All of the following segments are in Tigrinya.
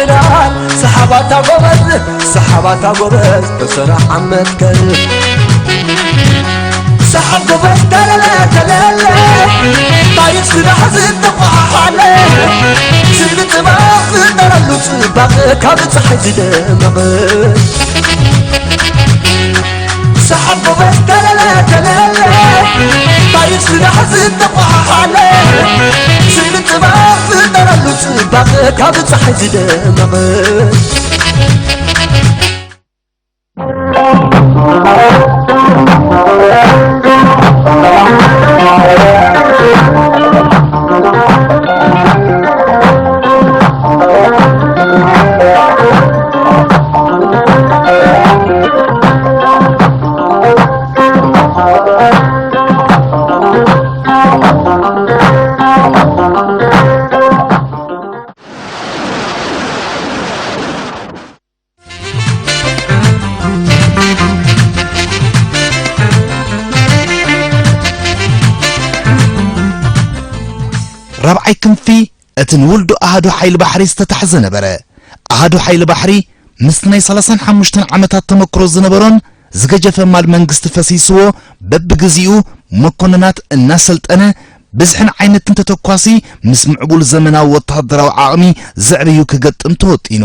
ዕላል ሰሓባታ ጎበዝ፣ ሰሓባታ ጎበዝ፣ ተሰራዕ መትከል። ሰሓብ ጎበዝ፣ ተለለ፣ ተለለ፣ ታሪኽ ስራሕ ዝተቋሓሓለ፣ ስእሊ ጥበብ ፍጠረሉ ጽባቐ ካብ ጸሓይ ዝደመቐ። ሰሓብ ጎበዝ፣ ተለለ፣ ተለለ፣ ታሪኽ ስራሕ ዝተቋሓሓለ፣ ስእሊ ጥበብ ፍጠረሉ ጽባቐ ካብ ጸሓይ ዝደመቐ። ራብዓይ ክንፊ እቲ ንውልዶ ኣሃዱ ሓይሊ ባሕሪ ዝተታሕዘ ነበረ። ኣሃዱ ሓይሊ ባሕሪ ምስቲ ናይ ሰላሳን ሓሙሽተን ዓመታት ተመክሮ ዝነበሮን ዝገጀፈ ማል መንግስቲ ፈሲስዎ፣ በብግዜኡ መኮንናት እናሰልጠነ፣ ብዝሕን ዓይነትን ተተኳሲ ምስ ምዕቡል ዘመናዊ ወተሃደራዊ ዓቕሚ ዘዕብዩ ክገጥም ተወጢኑ።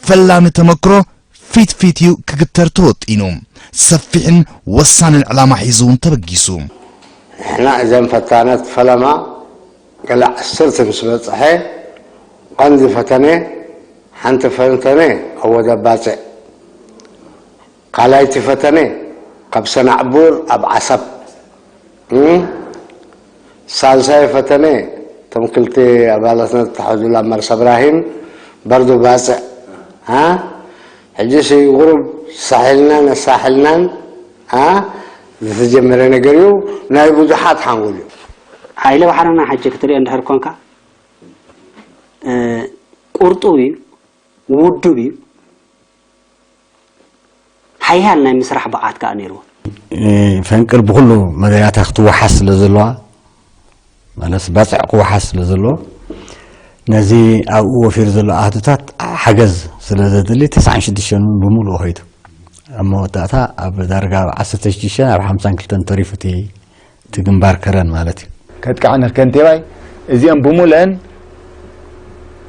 ፈላሚ ተመክሮ ፊት ፊት እዩ ክግተር ተወጢኑ። ሰፊሕን ወሳንን ዕላማ ሒዙ እውን ተበጊሱ። ንሕና እዘን ፈታነት ፈለማ ገለ ዓሰርተ ምስ በጽሐ፣ ቀንዲ ፈተነ፣ ሓንቲ ፈተነ ኣብ ወደብ ባጽዕ፣ ካልኣይቲ ፈተነ ካብ ሰናዕቡር ኣብ ዓሰብ፣ እም፣ ሳልሳይ ፈተነ እቶም ክልተ ኣባላትና ዝተሓዙላ መርሳ እብራሂም በርዶ ባጽዕ፣ አ፣ ሕጂ ሲ ቁሩብ ሳሒልናን ኣሳሒልናን፣ አ፣ ዝተጀመረ ነገር እዩ። ናይ ብዙሓት ሓንጎል እዩ። ሓይሊ ባሕርና ሕጂ ክትሪኦ እንድሕር ኮንካ፣ እ፣ ቁርጡብ እዩ፣ ውዱብ እዩ። ሓያል ናይ ምስራሕ ብቕዓት ከኣ ነይርዎ። እ፣ ፈንቅል ብኹሉ መዳያታ ክትወሓስ ስለ ዘለዋ፣ ማለት ባጽዕ ክወሓስ ስለ ዘለዎ፣ ነዚ ኣብኡ ወፊሩ ዘሎ ኣሃዱታት ሓገዝ ስለ ዘድሊ፣ ተስዓን ሽዱሽተን እውን ብምሉኡ ኸይዱ። ኣብ መወዳእታ ኣብ ዳርጋ ኣብ ዓሰርተ ሽዱሽተ ኣብ ሓምሳን ክልተን ተሪፉ እቲ፣ እቲ ግንባር ከረን ማለት እዩ። ከጥቃዕነት ከንቴባይ እዚኦም ብምሉአን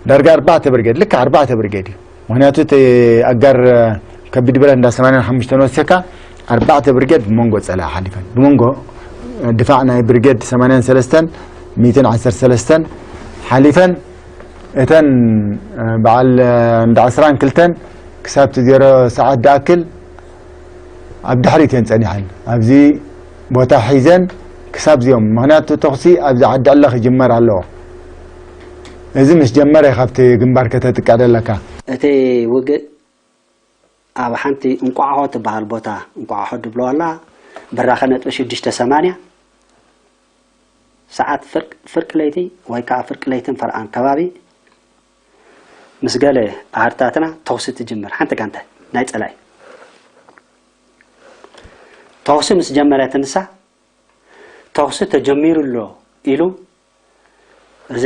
ዳርጋ ኣርባዕተ ብርጌድ፣ ልክዕ ኣርባዕተ ብርጌድ እዩ። ምኽንያቱ እቲ ኣጋር ከቢድ ብረት እንዳ ሰማንያን ሓሙሽተን ወሲኽካ፣ ኣርባዕተ ብርጌድ ብመንጎ ጸላኢ ሓሊፈን፣ ብመንጎ ድፋዕ ናይ ብርጌድ ሰማንያን ሰለስተን ሚእትን ዓሰርተ ሰለስተን ሓሊፈን፣ እተን በዓል እንዳ ዕስራን ክልተን ክሳብ እቲ ዜሮ ሰዓት ድኣክል ኣብ ድሕሪት እየን ጸኒሐን። ኣብዚ ቦታ ሒዘን ክሳብ እዚኦም፣ ምኽንያቱ ተኹሲ ኣብዚ ዓዲ ዕለ ክጅመር ኣለዎ። እዚ ምስ ጀመረ ካብቲ ግንባር ከተጥቅዕ ደለካ። እቲ ውግእ ኣብ ሓንቲ እንቋዕሆ ትበሃል ቦታ፣ እንቋዕሆ ድብለዋ ኣላ፣ ብራኸ ነጥቢ ሽዱሽተ ሰማንያ፣ ሰዓት ፍርቅ፣ ፍርቂ ለይቲ ወይ ከዓ ፍርቂ ለይትን ፈርቓን ከባቢ ምስ ገለ ኣሃድታትና ተኹሲ ትጅምር ሓንቲ ጋንታ ናይ ጸላኢ። ተኹሲ ምስ ጀመረት ንሳ፣ ተኹሲ ተጀሚሩ ኣሎ ኢሉ እዚ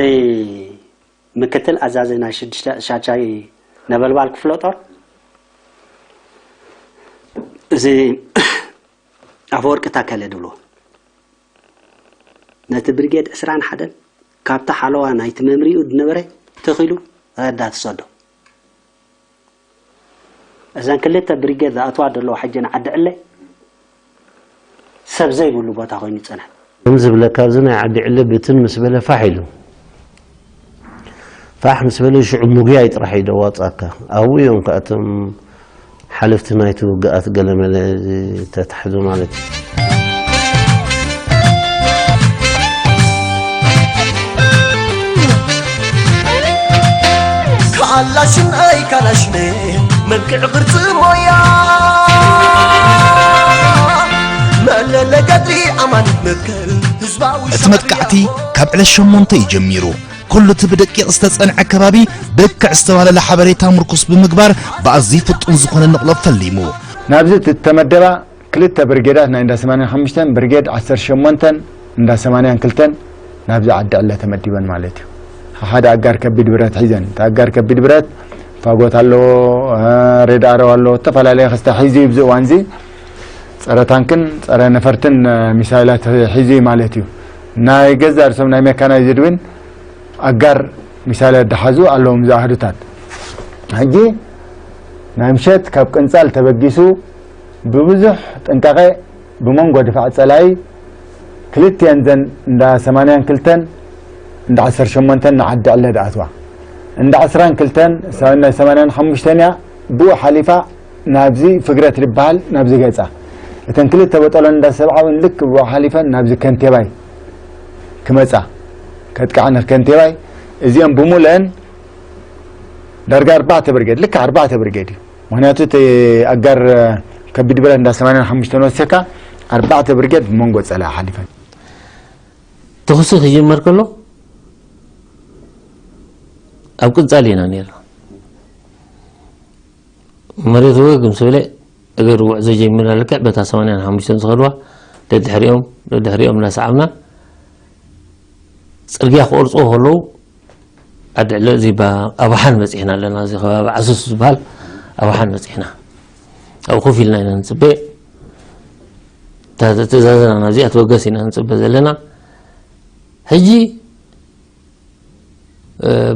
ምክትል ኣዛዚ ናይ ሽዱሽተ ሻቻይ ነበልባል ክፍለ ጦር፣ እዚ ኣፈወርቂ ታከለ ድብሎ፣ ነቲ ብርጌድ ዕስራን ሓደን ካብቲ ሓለዋ ናይቲ መምሪኡ ዝነበረ ተኺሉ ረዳ ትሰዶ። እዘን ክልተ ብሪጌድ ዝኣትዋ ዘለዋ ሕጂ ንዓዲ ዕለ ሰብ ዘይብሉ ቦታ ኮይኑ ይጸንሐ። ከም ዝብለካ፣ ኣብዚ ናይ ዓዲ ዕለ ብትን ምስ በለ ፋሕ ኢሉ። ፋሕ ምስ በለ ሽዑ ምጉያይ ጥራሕ እዩ ደዋጻካ። ኣብኡ እዮም ከኣ እቶም ሓለፍቲ ናይቲ ውግኣት ገለመለ ዝተታሕዙ ማለት እዩ። ካላሽን ኣይ ካላሽን፣ መልክዕ ቅርጺ ሞያ፣ መለለ ገድሊ ኣማኒት መትከል ህዝባዊ እቲ መጥቃዕቲ ካብ ዕለት ሸሞንተ እዩ ጀሚሩ። ኩሉ እቲ ብደቂቕ ዝተጸንዐ ከባቢ ብልክዕ ዝተባለለ ሓበሬታ ምርኩስ ብምግባር ብኣዝዩ ፍጡን ዝኾነ ንቕሎ ፈሊሙ። ናብዚ እተመደባ ክልተ ብርጌዳት ናይ እንዳ ሰማንያን ሓሙሽተን ብርጌድ ዓሰርተ ሸሞንተን እንዳ ሰማንያን ክልተን ናብዚ ዓዲ ዕለ ተመዲበን ማለት እዩ። ሓደ ኣጋር ከቢድ ብረት ሒዘን። እቲ ኣጋር ከቢድ ብረት ፋጎት ኣለዎ፣ ሬድ ኣረው ኣለዎ፣ ዝተፈላለየ ክስታ ሒዙ እዩ። ኣብዚ እዋን እዚ ጸረ ታንክን ጸረ ነፈርትን ሚሳይላት ሒዙ እዩ ማለት እዩ። ናይ ገዛ ርእሶም ናይ ሜካናይዝድ እውን ኣጋር ሚሳይላት ዝሓዙ ኣለዎም እዚ ኣሃዱታት። ሕጂ ናይ ምሸት ካብ ቅንጻል ተበጊሱ ብብዙሕ ጥንቃቐ ብመንጎ ድፋዕ ጸላኢ ክልቲኤን ዘን እንዳ ሰማንያን ክልተን እንዳ ዓሰርተ ሸሞንተን ንዓዲ ዕለ ድኣትዋ። እንዳ ዓስራን ክልተን ሳ- ናይ ሰማንያን ሓሙሽተን እያ ብኡ ሓሊፋ ናብዚ ፍግረት ዝበሃል ናብዚ ገጻ። እተን ክልተ በጠሎን እንዳ ሰብዓ እውን ልክ ብኡ ሓሊፈን ናብዚ ከንቴባይ ክመጻ ከጥቅዓን ከንቴባይ እዚኦም ብሙለን ዳርጋ ኣርባዕተ ብርጌድ ልክ ኣርባዕተ ብርጌድ እዩ። ምክንያቱ እቲ ኣጋር ከቢድ ብረት እንዳ ሰማንያን ሓሙሽተን ወሲኻ ኣርባዕተ ብርጌድ ብመንጎ ጸላኢ ሓሊፈን። ተኹሲ ክጅመር ከሎ ኣብ ቅንጻል ኢና ነርና። መሬት ወገግ ምስ በለ እግር ጉዕዞ ጀሚርና። ልክዕ በታ ሰማንያን ሓሙሽተን ዝኸድዋ ደድሕሪኦም ደድሕሪኦም እናሰዓብና ጽርግያ ክቆርጽዎ ከለዉ ዓዲ ዕለ እዚ ኣባሓን በጺሕና ኣለና። እዚ ከባቢ ዓሱስ ዝበሃል ኣባሓን በጺሕና ኣብኡ ኮፍ ኢልና ኢና ንጽበ። እታ ትእዛዝና ናብዚኣ ትበገስ ኢና ንጽበ ዘለና። ሕጂ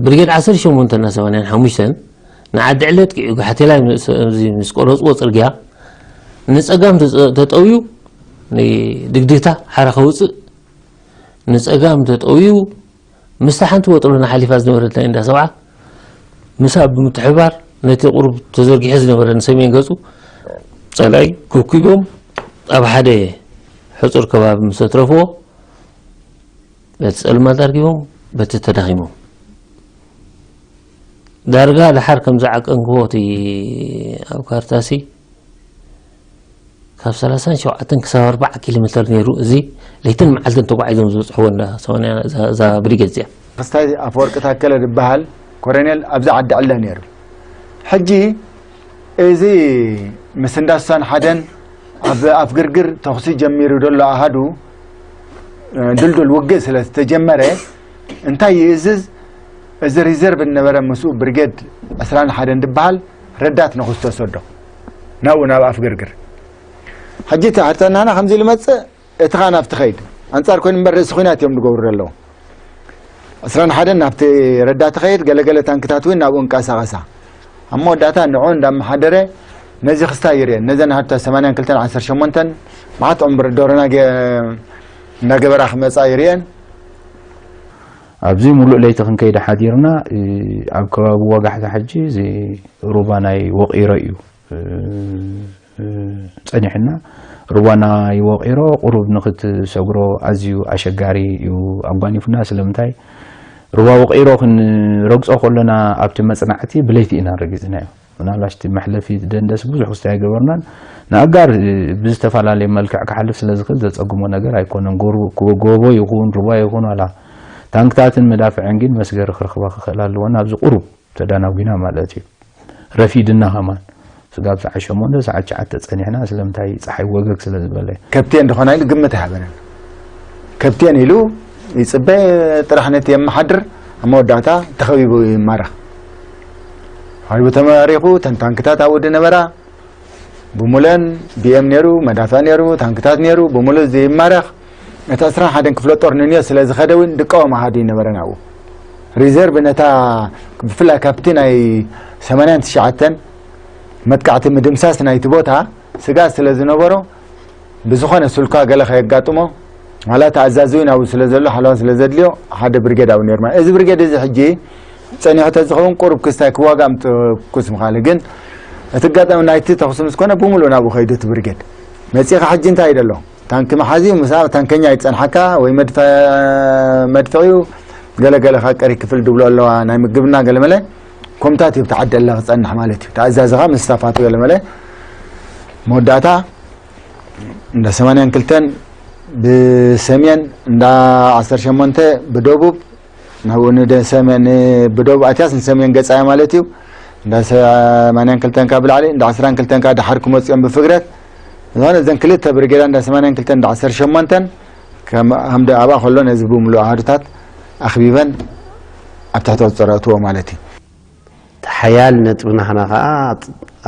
ብርጌድ ዓሰርተ ሸሞንተ እና ሰማንያን ሓሙሽተን ንዓዲ ዕለት ቂዑ ጋሕቴላይ ምስ ቆረፅዎ ፅርግያ ንፀጋም ተጠውዩ ድግድግታ ሓራ ከውፅእ ንፀጋም ተጠውዩ ምስታ ሓንቲ ወጥሮና ሓሊፋ ዝነበረት ናይ እንዳ ሰብዓ ምሳ ብምትሕባር ነቲ ቁሩብ ተዘርጊሑ ዝነበረ ንሰሜን ገፁ ፀላኢ ኩብኪቦም ኣብ ሓደ ሕፁር ከባቢ ምስ ኣትረፍዎ በቲ ጸልማት ኣርጊቦም በቲ ተዳኺሞም ዳርጋ ድሓር ከም ዝዓቀንክዎ እቲ ኣብ ካርታሲ ካብ ሰላሳን ሸውዓተን ክሳብ ኣርባዓ ኪሎ ሜትር ነይሩ። እዚ ለይትን መዓልትን ተጓዒዞም ዝበፅሕዎ እንዳ ሰማንያ እዛ ብሪጌድ እዚኣ። ክስታይ ኣፈወርቂ ታከለ ዝበሃል ኮረኔል ኣብዚ ዓዲ ዕለ ነይሩ። ሕጂ እዚ ምስ እንዳ ስሳን ሓደን ኣብ ኣፍ ግርግር ተኹሲ ጀሚሩ ዘሎ ኣሃዱ ድልዱል ውግእ ስለ ዝተጀመረ እንታይ ይእዝዝ እዚ ሪዘርቭ ዝነበረ ምስኡ ብርጌድ ዕስራን ሓደን ዝበሃል ረዳት ነኹስ ተሰዶ ናብኡ ናብ ኣፍ ግርግር። ሕጂ እቲ ኣርተናና ከምዚ ኢሉ መፅእ እቲ ኸኣ ናብቲ ኸይድ ኣንጻር ኮይኑ እምበር ርእሲ ኹናት እዮም ዝገብሩ ዘለዉ። ዕስራን ሓደን ናብቲ ረዳት ኸይድ ገለገለ ታንክታት እውን ናብኡ እንቀሳቐሳ። ኣብ መወዳእታ ንዑ እንዳመሓደረ ነዚ ክስታ ይርእየን ነዘን ሃብታ ሰማንያን ክልተን ዓሰርተ ሸሞንተን መዓት ዕምብር ዶሮና ገ- እንዳገበራ ክመጻ ይርእየን። ኣብዚ ሙሉእ ለይቲ ክንከይድ ሓዲርና ኣብ ከባቢ ወጋሕታ ሕጂ እዚ ሩባ ናይ ወቒሮ እዩ ጸኒሕና ሩባ ናይ ወቒሮ ቁሩብ ንክትሰግሮ ኣዝዩ ኣሸጋሪ እዩ ኣጓኒፉና ስለምንታይ ሩባ ወቒሮ ክንረግጾ ከሎና ኣብቲ መጽናዕቲ ብለይቲ ኢና ረጊጽናዮ ምናልባሽ እቲ መሕለፊ ደንደስ ብዙሕ ክስታይ ኣይገበርናን ንኣጋር ብዝተፈላለየ መልክዕ ክሓልፍ ስለ ዝኽእል ዘጸግሞ ነገር ኣይኮነን ጎቦ ይኹን ሩባ ይኹን ዋላ ታንክታትን መዳፍዕን ግን መስገሪ ክረኽባ ክኽእል ኣለወን ኣብዚ ቁሩብ ተዳናጒና ማለት እዩ ረፊድና ከማን ስጋብ ሰዓት ሸሞንተ ሰዓት ትሽዓተ ጸኒሕና ስለምንታይ ጸሓይ ወገግ ስለ ዝበለ። ከብቴ እንደኾና ኢሉ ግምት ኣይሃበንን። ከብቴን ኢሉ ይጽበ ጥራሕ ነቲ የመሓድር ኣብ መወዳእታ ተኸቢቡ ይማረኽ። ተኸቢቡ ተማሪኹ እተን ታንክታት ኣብኡ ዝነበራ ብሙለን ቢኤም ነይሩ መዳፍዕ ነይሩ ታንክታት ነይሩ ብሙሉ እዚ ይማረኽ እቲ ዕስራን ሓደን ክፍለ ጦር ንንዮ ስለ ዝኸደ እውን ድቃወም ኣሃዱ ይነበረ ናብኡ ሪዘርቭ ነታ ብፍላይ ካብቲ ናይ ሰማንያን ትሽዓተን መጥቃዕቲ ምድምሳስ ናይቲ ቦታ ስግኣት ስለ ዝነበሮ ብዝኾነ ስልኳ ገለ ከየጋጥሞ ዋላ እቲ ኣዛዚ እውን ኣብኡ ስለ ዘሎ ሓለዋ ስለ ዘድልዮ ሓደ ብርጌድ ኣብኡ ነይሩ ማለት እዚ ብርጌድ እዚ ሕጂ ጸኒሑ ተዝኸውን ቁሩብ ክስታይ ክዋጋእ ምትኩስ ምኻለ ግን እቲ ኣጋጣሚ ናይቲ ተኹሲ ምስ ኮነ ብምሉእ ናብኡ ከይዱ እቲ ብርጌድ መጺኻ ሕጂ እንታይ እዩ ደሎ ታንኪ መሓዚ ምሳብ ታንከኛ ይጸንሓካ ወይ መድፍዒ ገለገለ ካብ ቀሪ ክፍል ድብሎ ኣለዋ ናይ ምግብና ገለመለ ኮምታት እዩ ተዓደለ ክጸንሕ ማለት እዩ ተኣዛዝኻ ምስ ስታፋቱ ገለመለ መወዳእታ እንዳ ሰማንያን ክልተን ብሰሜን እንዳ ዓሰርተ ሸሞንተ ብደቡብ ናብኡ ንደ ሰሜን ብደቡብ ኣትያስ ንሰሜን ገጻያ ማለት እዩ እንዳ ሰማንያን ክልተን ካብ ብላዕሊ እንዳ ዓስራን ክልተን ካብ ድሓር ክመጽኦም ብፍግረት ዝኾነ እዘን ክልተ ብርጌዳ እንዳ ሰማንያን ክልተን እንዳ ዓሰርተ ሸሞንተን ከም ሃምደ ኣብኣ ከሎ ነዚ ብምሉእ ኣሃዱታት ኣኽቢበን ኣብ ትሕቲ ቁፅፅር ኣእትዎ ማለት እዩ። እቲ ሓያል ነጥቢ ናህና ከዓ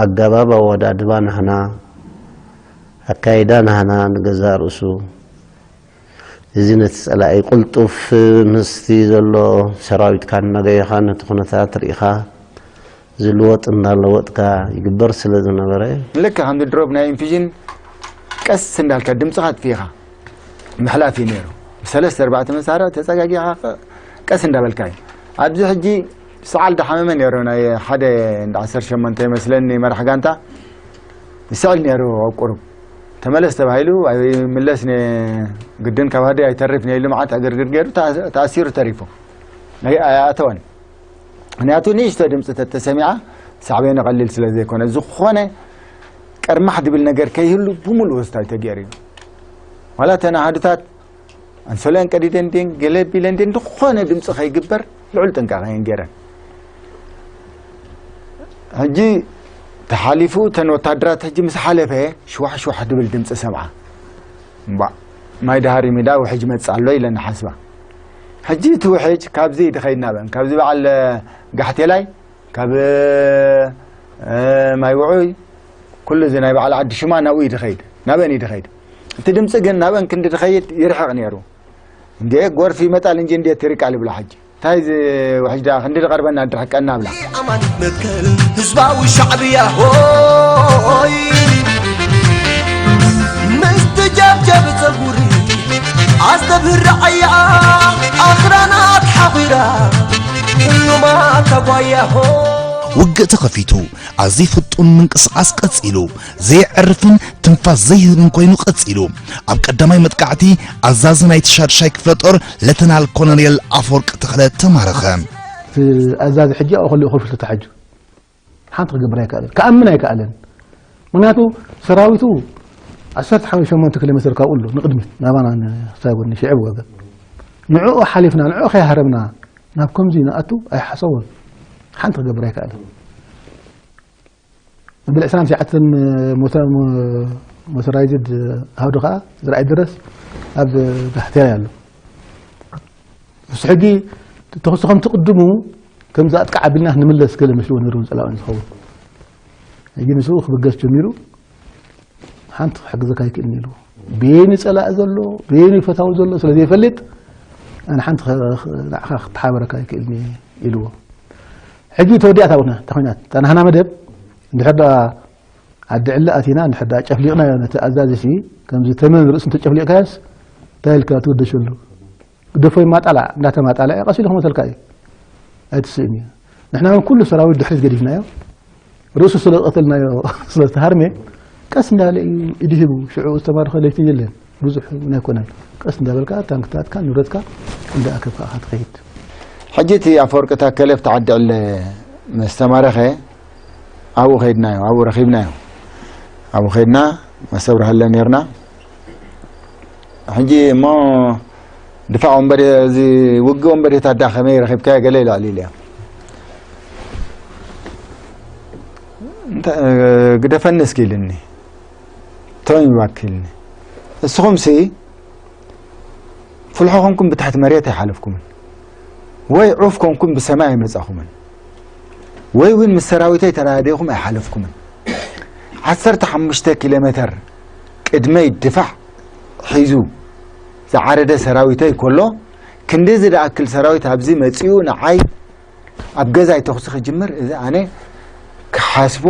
ኣገባብ ኣወዳድባ ናህና፣ ኣካይዳ ናህና ንገዛእ ርእሱ፣ እዚ ነቲ ጸላኢ ቅልጡፍ ምስቲ ዘሎ ሰራዊትካ እናገየኻ ነቲ ኩነታት ርኢኻ ዝልወጥ እናለወጥካ ይግበር ስለ ዝነበረ። ልክዕ ከምዚ ድሮብ ናይ ኢንፊዥን ቀስ እንዳልካ ድምፅኻ ኣጥፊእኻ ምሕላፍ እዩ ነይሩ። ብሰለስተ ኣርባዕተ መሳርዕ ተፀጋጊኻ ቀ-፣ ቀስ እንዳበልካ እዩ። ኣብዚ ሕጂ ሰዓል ዳሓመመ ነይሩ፣ ናይ ሓደ እንዳ ዓሰርተ ሸሞንተ ይመስለኒ መራሕ ጋንታ ይስዕል ነይሩ ኣብ ቁሩብ። ተመለስ ተባሂሉ ኣይምለስ ነ-፣ ግድን ካብ ሃዲ ኣይተርፍ ነይሉ መዓት ዕግርግር ገይሩ ተኣ-፣ ተኣሲሩ ተሪፉ። ኣይ-፣ ኣይኣተወን። ምክንያቱ ንእሽቶ ድምፂ ተተሰሚዓ ሳዕቤኑ ቀሊል ስለ ዘይኮነ፣ ዝኾነ ቀርማሕ ድብል ነገር ከይህሉ ብምሉእ ወስታይ ተገይሩ እዩ። ዋላ እተን ኣሃዱታት ኣንሶለን ቀዲደን ድየን ገለ ቢለን ድየን ዝኾነ ድምፂ ከይግበር ልዑል ጥንቃቐ እየን ገይረን። ሕጂ ተሓሊፉ እተን ወታደራት ሕጂ ምስ ሓለፈ ሽዋሕ ሽዋሕ ድብል ድምፂ ሰምዓ። እምባእ ማይ ዳሃር ሚዳ ውሕጅ መፅእ ኣሎ ኢለን ሓስባ። ሕጂ እቲ ውሕጅ ካብዚ ድኸይድ ናበን፣ ካብዚ በዓል ጋሕቴላይ፣ ካብ፣ እ፣ ማይ ውዑይ፣ ኩሉ እዚ ናይ በዓል ዓዲ ሽማ ናብኡ እዩ ድኸይድ፣ ናበን እዩ ድኸይድ። እቲ ድምፂ ግን ናበን ክንዲ ድኸይድ ይርሕቕ ነይሩ። እንዴ ጎርፊ ይመጣል እንጂ እንዴት ይርቃል ይብላ። ሕጂ እንታይ እዚ ውሕጅ ደኣ ክንዲ ድቐርበና ድርሕቀና ብላ። ኣማኒት መትከል ህዝባዊ ሻዕብያ ሆይ፣ ምስትጃብጃብ ጸጉሪ ኣስተብህር ረዓያ ኣኽራናት ሓኺራ ህሉማት ኣጓያ ሆይ። ውግእ ተኸፊቱ። ኣዝዩ ፍጡን ምንቅስቓስ ቀጺሉ። ዘየዕርፍን ትንፋስ ዘይህብን ኮይኑ ቀጺሉ። ኣብ ቀዳማይ መጥቃዕቲ ኣዛዚ ናይቲ ሻድሻይ ክፍለ ጦር ሌተናል ኮሎኔል ኣፈወርቂ ተኽለ ተማረኸ። እቲ ኣዛዚ ሕጂ ኣብኡ ከሊኡ ኮፍ ኢሉ ተታሒዙ። ሓንቲ ክገብር ኣይከኣለን። ክኣምን ኣይከኣለን። ምኽንያቱ ሰራዊቱ ዓሰርተ ሓሙሽተ ሸሞንተ ኪሎ ሜትር ካብኡ ኣሎ ንቕድሚት ናባና ንሳጎን ንሽዕብ ወገን። ንዕኡ ሓሊፍና፣ ንዕኡ ከይሃረምና ናብ ከምዚ ንኣቱ ኣይሓሰቦን። ሓንቲ ክገብር ኣይከኣለን። መበል ዕስራን ትሽዓተን ሞተ-፣ ሞ-፣ ሞተራይዝድ ኣሃዱ ኸዓ ዝረኣይ ድረስ ኣብ ጋሕቴላይ ኣሎ። ንሱ ሕጂ ተኹሲ ከም ትቕድሙ፣ ከምዚ ኣጥቃዕ ኣቢልና ክንምለስ ገለ መስልዎ ነይሩ ጸላእን ዝኸውን። ሕጂ ንሱ ክብገስ ጀሚሩ፣ ሓንቲ ክሕግዘካ ኣይክእልን ኢልዎ። በየኒ ጸላኢ ዘሎ፣ በየኒ ፈታዊ ዘሎ ስለ ዘይፈልጥ፣ ኣነ ሓንቲ ኸ-፣ ኸ-፣ ንዓኻ ክተሓባበረካ ኣይክእልን እየ ኢልዎ። ሕጂ ተወዲኣታ እታ ኹናት፣ እታ ናህና መደብ፣ እንድሕር ደኣ ዓዲ ዕሊ ኣቲና፣ እንድሕር ደኣ ጨፍሊቕናዮ ነቲ ኣዛዚ ሲ፣ ከምዚ ተመን ርእሱ እንተጨፍሊቕካዮስ፣ እንታይ ኢልካ ትውደሸሉ? ግደፎ ይማጣላዕ፣ እንዳተማጣለዐ ቀስ ኢሉ ክሞተልካ እዩ። ኣይትስእን እዩ። ንሕና እውን ኩሉ ሰራዊት ድሕሪት ገዲፍናዮ። ርእሱ ስለ ዝቐተልናዮ፣ ስለ ዝተሃርመ፣ ቀስ እንዳበለ እዩ ኢዱ ሂቡ። ሽዑ ዝተማረኸ ለይቲ የለን። ብዙሕ እውን ኣይኮነን። ቀስ እንዳበልካ ታንክታትካ፣ ንብረትካ እንዳኣከብካ ኢኻ ትኸይድ። ሕጂ እቲ ኣፈወርቂ ታከለ ኣብቲ ዓዲ ዕለ ምስ ተማረኸ፣ ኣብኡ ከይድናዮ፣ ኣብኡ ረኺብናዮ። ኣብኡ ከይድና፣ መስተብርሃለ ነይርና። ሕጂ እሞ ድፋዕ ወንበዴ፣ እዚ ውግእ ወንበዴታት ዳ ከመይ ረኺብካዮ? ገለ ኢሉ ኣዕሊሉ እያ። እንተ-፣ ግደፈኒ እስኪ ኢልኒ። ቶኝ ባክ ኢልኒ። እስኹምሲ ፍልሖ ኮንኩም ብታሕቲ መሬት ኣይሓለፍኩምን። ወይ ዑፍ ኮንኩም ብሰማይ ኣይመጻኹምን። ወይ እውን ምስ ሰራዊተይ ተራዲኹም ኣይሓለፍኩምን። ዓሰርተ ሓሙሽተ ኪሎ ሜተር ቅድመይ ድፋዕ ሒዙ ዝዓረደ ሰራዊተይ ከሎ፣ ክንድዚ ዝኣክል ሰራዊት ኣብዚ መጺኡ ንዓይ ኣብ ገዛይ ተኹሲ ክጅምር፣ እዚ ኣነ ክሓስቦ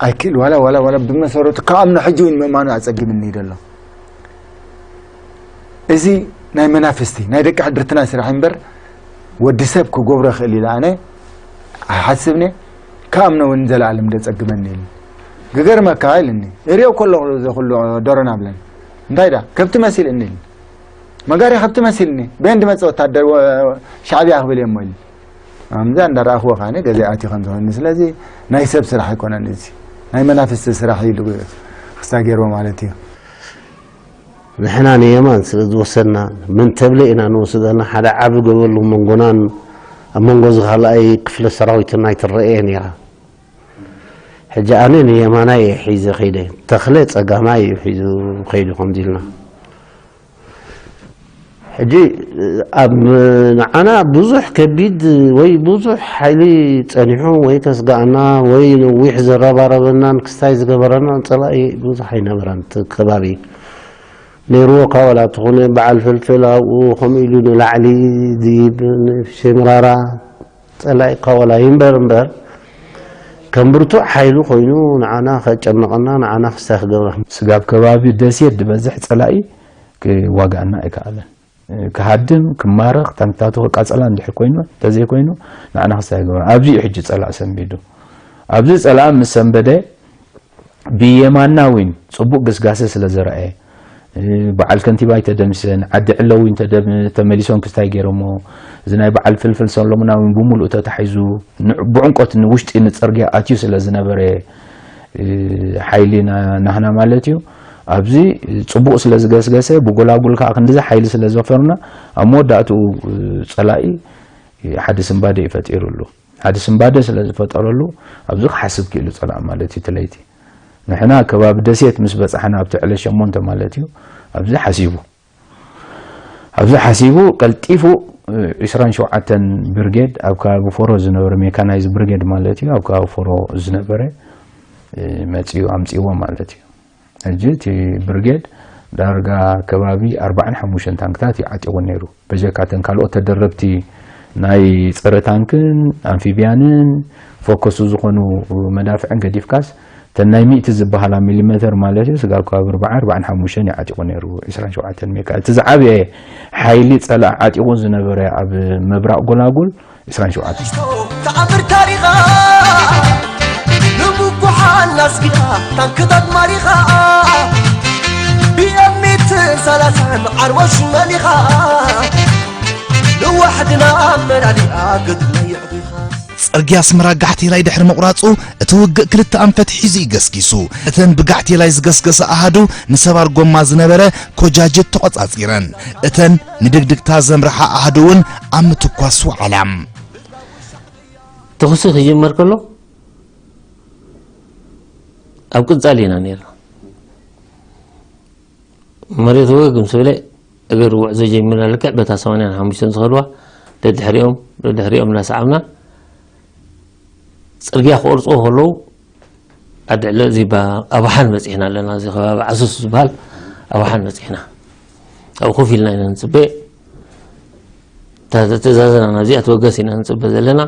ኣይክእል። ዋላ፣ ዋላ፣ ዋላ ብመሰረቱ ክኣምኖ ሕጂ እውን ምእማኑ ኣጸጊምኒ እዩ ዘሎ። እዚ ናይ መናፍስቲ፣ ናይ ደቂ ሕድርትና ስራሕ እምበር፣ ወዲ ሰብ ክገብሮ ይኽእል ኢለ ኣነ ኣይሓስብን እየ። ክኣምኖ እውን ዘለኣለም ደጸግመኒ ኢሉ። ክገርመካ ኢልኒ። እሪኦ ከለኹ እዚ ኩሉ ዶሮና ብለኒ። እንታይ ዳ? ከብቲ መሲልኒ ኢልኒ። መጋሪ ከብቲ መሲልኒ። በየን ድመጽእ ወታደር ወ-፣ ሻዕብያ ክብል እየ እሞ ኢልኒ። ኣምዛ እንዳረኣኽዎ ከኣነ ገዛይ ኣትዩ ከም ዝኾነ። ስለዚ ናይ ሰብ ስራሕ ኣይኮነን እዚ። ናይ መናፍስቲ ስራሕ ኢሉ ክስታ ገይርዎ ማለት እዩ። ንሕና ንየማን ስለ ዝወሰድና፣ መን ተብለ ኢና ንወስደና፣ ሓደ ዓቢ ገበል መንጎናን ኣብ መንጎ እዚ ካልኣይ ክፍለ ሰራዊትን ኣይትረአ እያ ነይራ። ሕጂ ኣነ ንየማናይ እየ ሒዘ ከይደ፣ ተኽለ ጸጋማይ እዩ ሒዙ ከይዱ ከምዚ ኢልና። ሕጂ ኣብ ንዓና ብዙሕ ከቢድ ወይ ብዙሕ ሓይሊ ጸኒሑ ወይ ከስጋኣና ወይ ነዊሕ ዘረባረበናን ክስታይ ዝገበረና ጸላኢ ብዙሕ ኣይነበረን። እቲ ከባቢ ነይርዎ እኳ ዋላ እንተኾነ በዓል ፍልፍል ኣብኡ ከምኡ ኢሉ ንላዕሊ ድይብ ንሸምራራ ጸላኢ እኳ ዋላ ይንበር እምበር ከም ብርቱዕ ሓይሉ ኮይኑ ንዓና ከጨንቐና ንዓና ክስታይ ክገብረና። ስጋብ ከባቢ ደሴት ዝበዝሕ ጸላኢ ክዋጋኣና ኣይከኣለን። ክሃድም፣ ክማረኽ፣ ታንክታቱ ክቃጸላ እንድሕር ኮይኑ፣ እንተዘይኮይኑ ንዓና ክስታይ ክገብረና። ኣብዚ እዩ ሕጂ ጸላኢ ሰንቢዱ። ኣብዚ ጸላኢ ምስ ሰንበደ ብየማና እውን ጽቡቕ ግስጋሴ ስለ ዘርኣየ፣ በዓል ከንቲባ ኣይተደምሰን፣ ዓዲ ዕለ እውን ተደ-፣ ተመሊሶም ክስታይ ገይሮሞ፣ እዚ ናይ በዓል ፍልፍል ሰሎሙና እውን ብምሉእ ተታሒዙ፣ ን-፣ ብዕምቆት ንውሽጢ ንጽርግያ ኣትዩ ስለ ዝነበረ፣ ሓይሊ ና-፣ ናህና ማለት እዩ። ኣብዚ ጽቡቕ ስለ ዝገስገሰ፣ ብጎላጉል ከኣ ክንድዚ ሓይሊ ስለ ዘፈርና፣ ኣብ መወዳእትኡ ጸላኢ ሓደ ስንባደ እዩ ፈጢሩሉ። ሓደ ስንባደ ስለ ዝፈጠረሉ፣ ኣብዚ ክሓስብ ክኢሉ ጸላኢ ማለት እዩ፣ እቲ ለይቲ። ንሕና ከባቢ ደሴት ምስ በጻሕና፣ ኣብቲ ዕለት ሸሞንተ ማለት እዩ፣ ኣብዚ ሓሲቡ። ኣብዚ ሓሲቡ ቀልጢፉ፣ እ፣ ዒስራን ሸውዓተን ብርጌድ ኣብ ከባቢ ፎሮ ዝነበረ፣ ሜካናይዝ ብርጌድ ማለት እዩ፣ ኣብ ከባቢ ፎሮ ዝነበረ፣ እ፣ መጺኡ ኣምጺእዎ ማለት እዩ። ሕጂ እቲ ብርጌድ ዳርጋ ከባቢ ኣርባዓን ሓሙሽተን ታንክታት እዩ ዓጢቑ ነይሩ። በጀካ እተን ካልኦት ተደረብቲ ናይ ጸረ ታንክን ኣምፊብያንን ፎከሱ ዝኾኑ መዳፍዕን ገዲፍካስ፣ እተን ናይ ሚእቲ ዝበሃላ ሚሊሜተር ማለት እዩ፣ ስጋብ ከባቢ ኣርባዓ፣ ኣርባዓን ሓሙሽተን እዩ ዓጢቑ ነይሩ፣ ዒስራን ሸውዓተን ሜካ። እቲ ዝዓበየ ሓይሊ ጸላኢ ዓጢቑ ዝነበረ ኣብ ምብራቕ ጎላጉል ዒስራን ሸውዓተን። ተኣምር ታሪኻ ንምጉሓል ኣስጊዳ ታንክታት ማሪኻ፣ ቢኤም ሚእትን ሰላሳን ዓርቦሽ መሊኻ፣ ንዋሕድና ኣመላሊኣ ገድላ የዕቢኻ። ጽርግያ ኣስመራ ጋሕቴላይ ድሕሪ ምቑራጹ፣ እቲ ውግእ ክልተ ኣንፈት ሒዙ እዩ ገስጊሱ። እተን ብጋሕቴላይ ዝገስገሳ ኣሃዱ ንሰባር ጎማ ዝነበረ ኮጃጀት ተቖጻጺረን። እተን ንድግድግታ ዘምርሓ ኣሃዱ እውን ኣብ ምትኳስ ውዓላ። ተኹሲ ክጅመር ከሎ ኣብ ቅጻል ኢና ነይርና። መሬት ወግ ምስ በለ እግር ጉዕዞ ጀሚርና። ልክዕ በታ ሰማንያን ሓሙሽተን ዝኸድዋ ደድሕሪኦም፣ ደድሕሪኦም እናሰዓብና ጽርግያ ክቆርጽዎ ከለዉ ኣድዕለ ዚባ ኣባሓን በጺሕና ኣለና። እዚ ከባቢ ዓሱስ ዝበሃል ኣባሓን በጺሕና። ኣብኡ ኮፍ ኢልና ኢና ንጽበ። እታ ትእዛዝና ናብዚኣ ትበገስ ኢና ንጽበ ዘለና።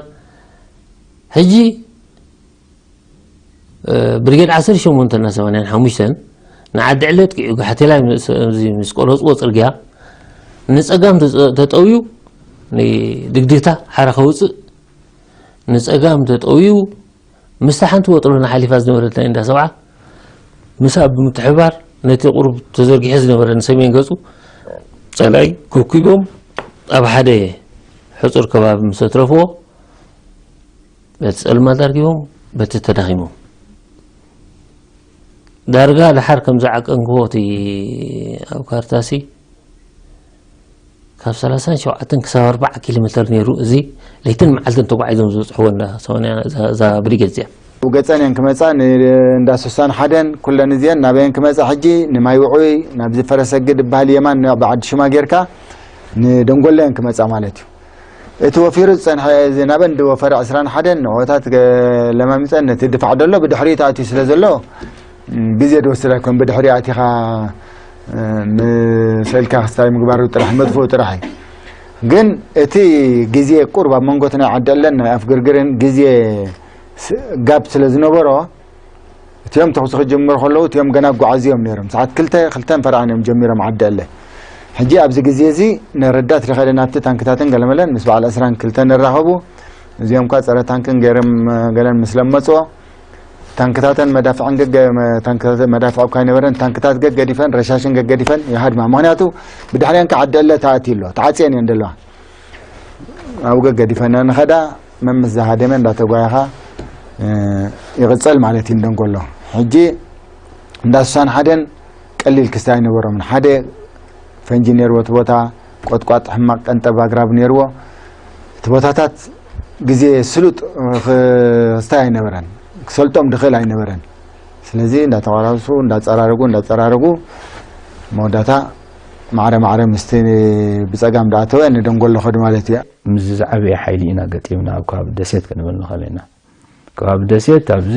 ሕጂ፣ እ፣ ብርጌድ ዓሰርተ ሸሞንተ እና ሰማንያን ሓሙሽተን ንዓዲ ዕለት ኪዑ ጋሕቴላይ ምስ፣ እዚ ምስ ቆረጽዎ ጽርግያ ንጸጋም ተጸ-፣ ተጠውዩ ንድግድግታ ሓራ ከውጽእ ንጸጋም ተጠውዩ ምስታ ሓንቲ ወጥሮና ሓሊፋ ዝነበረት ናይ እንዳ ሰብዓ ምሳ ብምትሕባር ነቲ ቁሩብ ተዘርጊሑ ዝነበረ ንሰሜን ገጹ ጸላኢ ከኪቦም ኣብ ሓደ ሕጹር ከባቢ ምስ ኣትረፍዎ በቲ ጸልማት ኣርጊቦም በቲ ተዳኺሞም። ዳርጋ ድሓር ከም ዝዓቀንክዎ እቲ ኣብ ካርታሲ ካብ ሰላሳን ሸውዓተን ክሳብ ኣርባዓ ኪሎ ሜተር ነይሩ። እዚ ለይትን መዓልትን ተጓዒዞም ዝበጽሕዎ እንዳ ሰማንያ እዛ፣ እዛ ብሪጌድ እዚኣ። ገጸን እየን ክመጻ፣ ን-፣ እንዳ ስሳን ሓደን ኩለን እዚአን ናበየን ክመጻ ሕጂ ንማይ ውዑይ፣ ናብዚ ፈረሰግድ ዝበሃል የማን፣ ናብ ዓዲ ሽማ ጌርካ ንደንጎሎ እየን ክመጻ ማለት እዩ። እቲ ወፊሩ ዝጸንሐ፣ እዚ ናበን ዝወፈረ ዕስራን ሓደን ንዕኦታት ገ-፣ ለማሚጸን ነቲ ድፋዕ ደሎ ብድሕሪኡ ተኣትዩ ስለ ዘሎ፣ ም፣ ግዜ ዝወስድ ኣይኮን። ብድሕሪኡ ኣቲኻ፣ እ፣ ምስ ኢልካ ክስታይ ምግባሩ ጥራሕ፣ መጥፍኡ ጥራሕ እዩ። ግን እቲ ግዜ ቁሩብ ኣብ መንጎ እቲ ናይ ዓዲ ዕለን ናይ ኣፍ ግርግርን ግዜ ስ-፣ ጋብ ስለ ዝነበሮ፣ እቲኦም ተኹሲ ክጅምሩ ከለዉ፣ እቲኦም ገና ኣጓዓዝዮም ነይሮም። ሰዓት ክልተ፣ ክልተን ፈረቓን እዮም ጀሚሮም ዓዲ ዕለ። ሕጂ ኣብዚ ግዜ እዚ ነረዳት ዝኸደ ናብቲ ታንክታትን ገለመለን ምስ በዓል ዕስራን ክልተን ንራኸቡ። እዚኦም እኳ ጸረ ታንክን ገይሮም፣ ገለን ምስ ለመጽዎ፣ ታንክታተን መዳፍዕን ገገ-፣ መ-፣ ታንክታተን መዳፍዕ እኳ ኣይነበረን፣ ታንክታት ገገዲፈን፣ ረሻሽን ገገዲፈን ይሃድማ። ምኽንያቱ ብድሕሪአን ከዓ ዓዲ ዕለ ተኣትዩ ኣሎ፣ ተዓጽየን እየን ዘለዋ። ኣብኡ ገገዲፈን ንኸዳ፣ መምስ ዝሃደመ እንዳተጓየኻ፣ እ፣ ይቕጸል ማለት እዩ። እንደንጎሎ ሕጂ እንዳ ስሳን ሓደን ቀሊል ክስታይ ኣይነበሮምን። ሓደ ፈንጂ ነይርዎ እቲ ቦታ፣ ቆጥቋጥ፣ ሕማቕ ቀንጠብ ኣግራብ ነይርዎ። እቲ ቦታታት ግዜ ስሉጥ ክስታይ ኣይነበረን፣ ክሰልጦም ድኽእል ኣይነበረን። ስለዚ እንዳተቋራረሱ፣ እንዳጸራረጉ፣ እንዳጸራረጉ መወዳእታ ማዕረ ማዕረ ምስቲ ብጸጋም ዝኣተወ ንደንጎሎ ኸዱ ማለት እዩ። ምስ ዝዓበየ ሓይሊ ኢና ገጢምና ኣብ ከባቢ ደሴት ክንብል ንኽእል ኢና። ከባቢ ደሴት ኣብዚ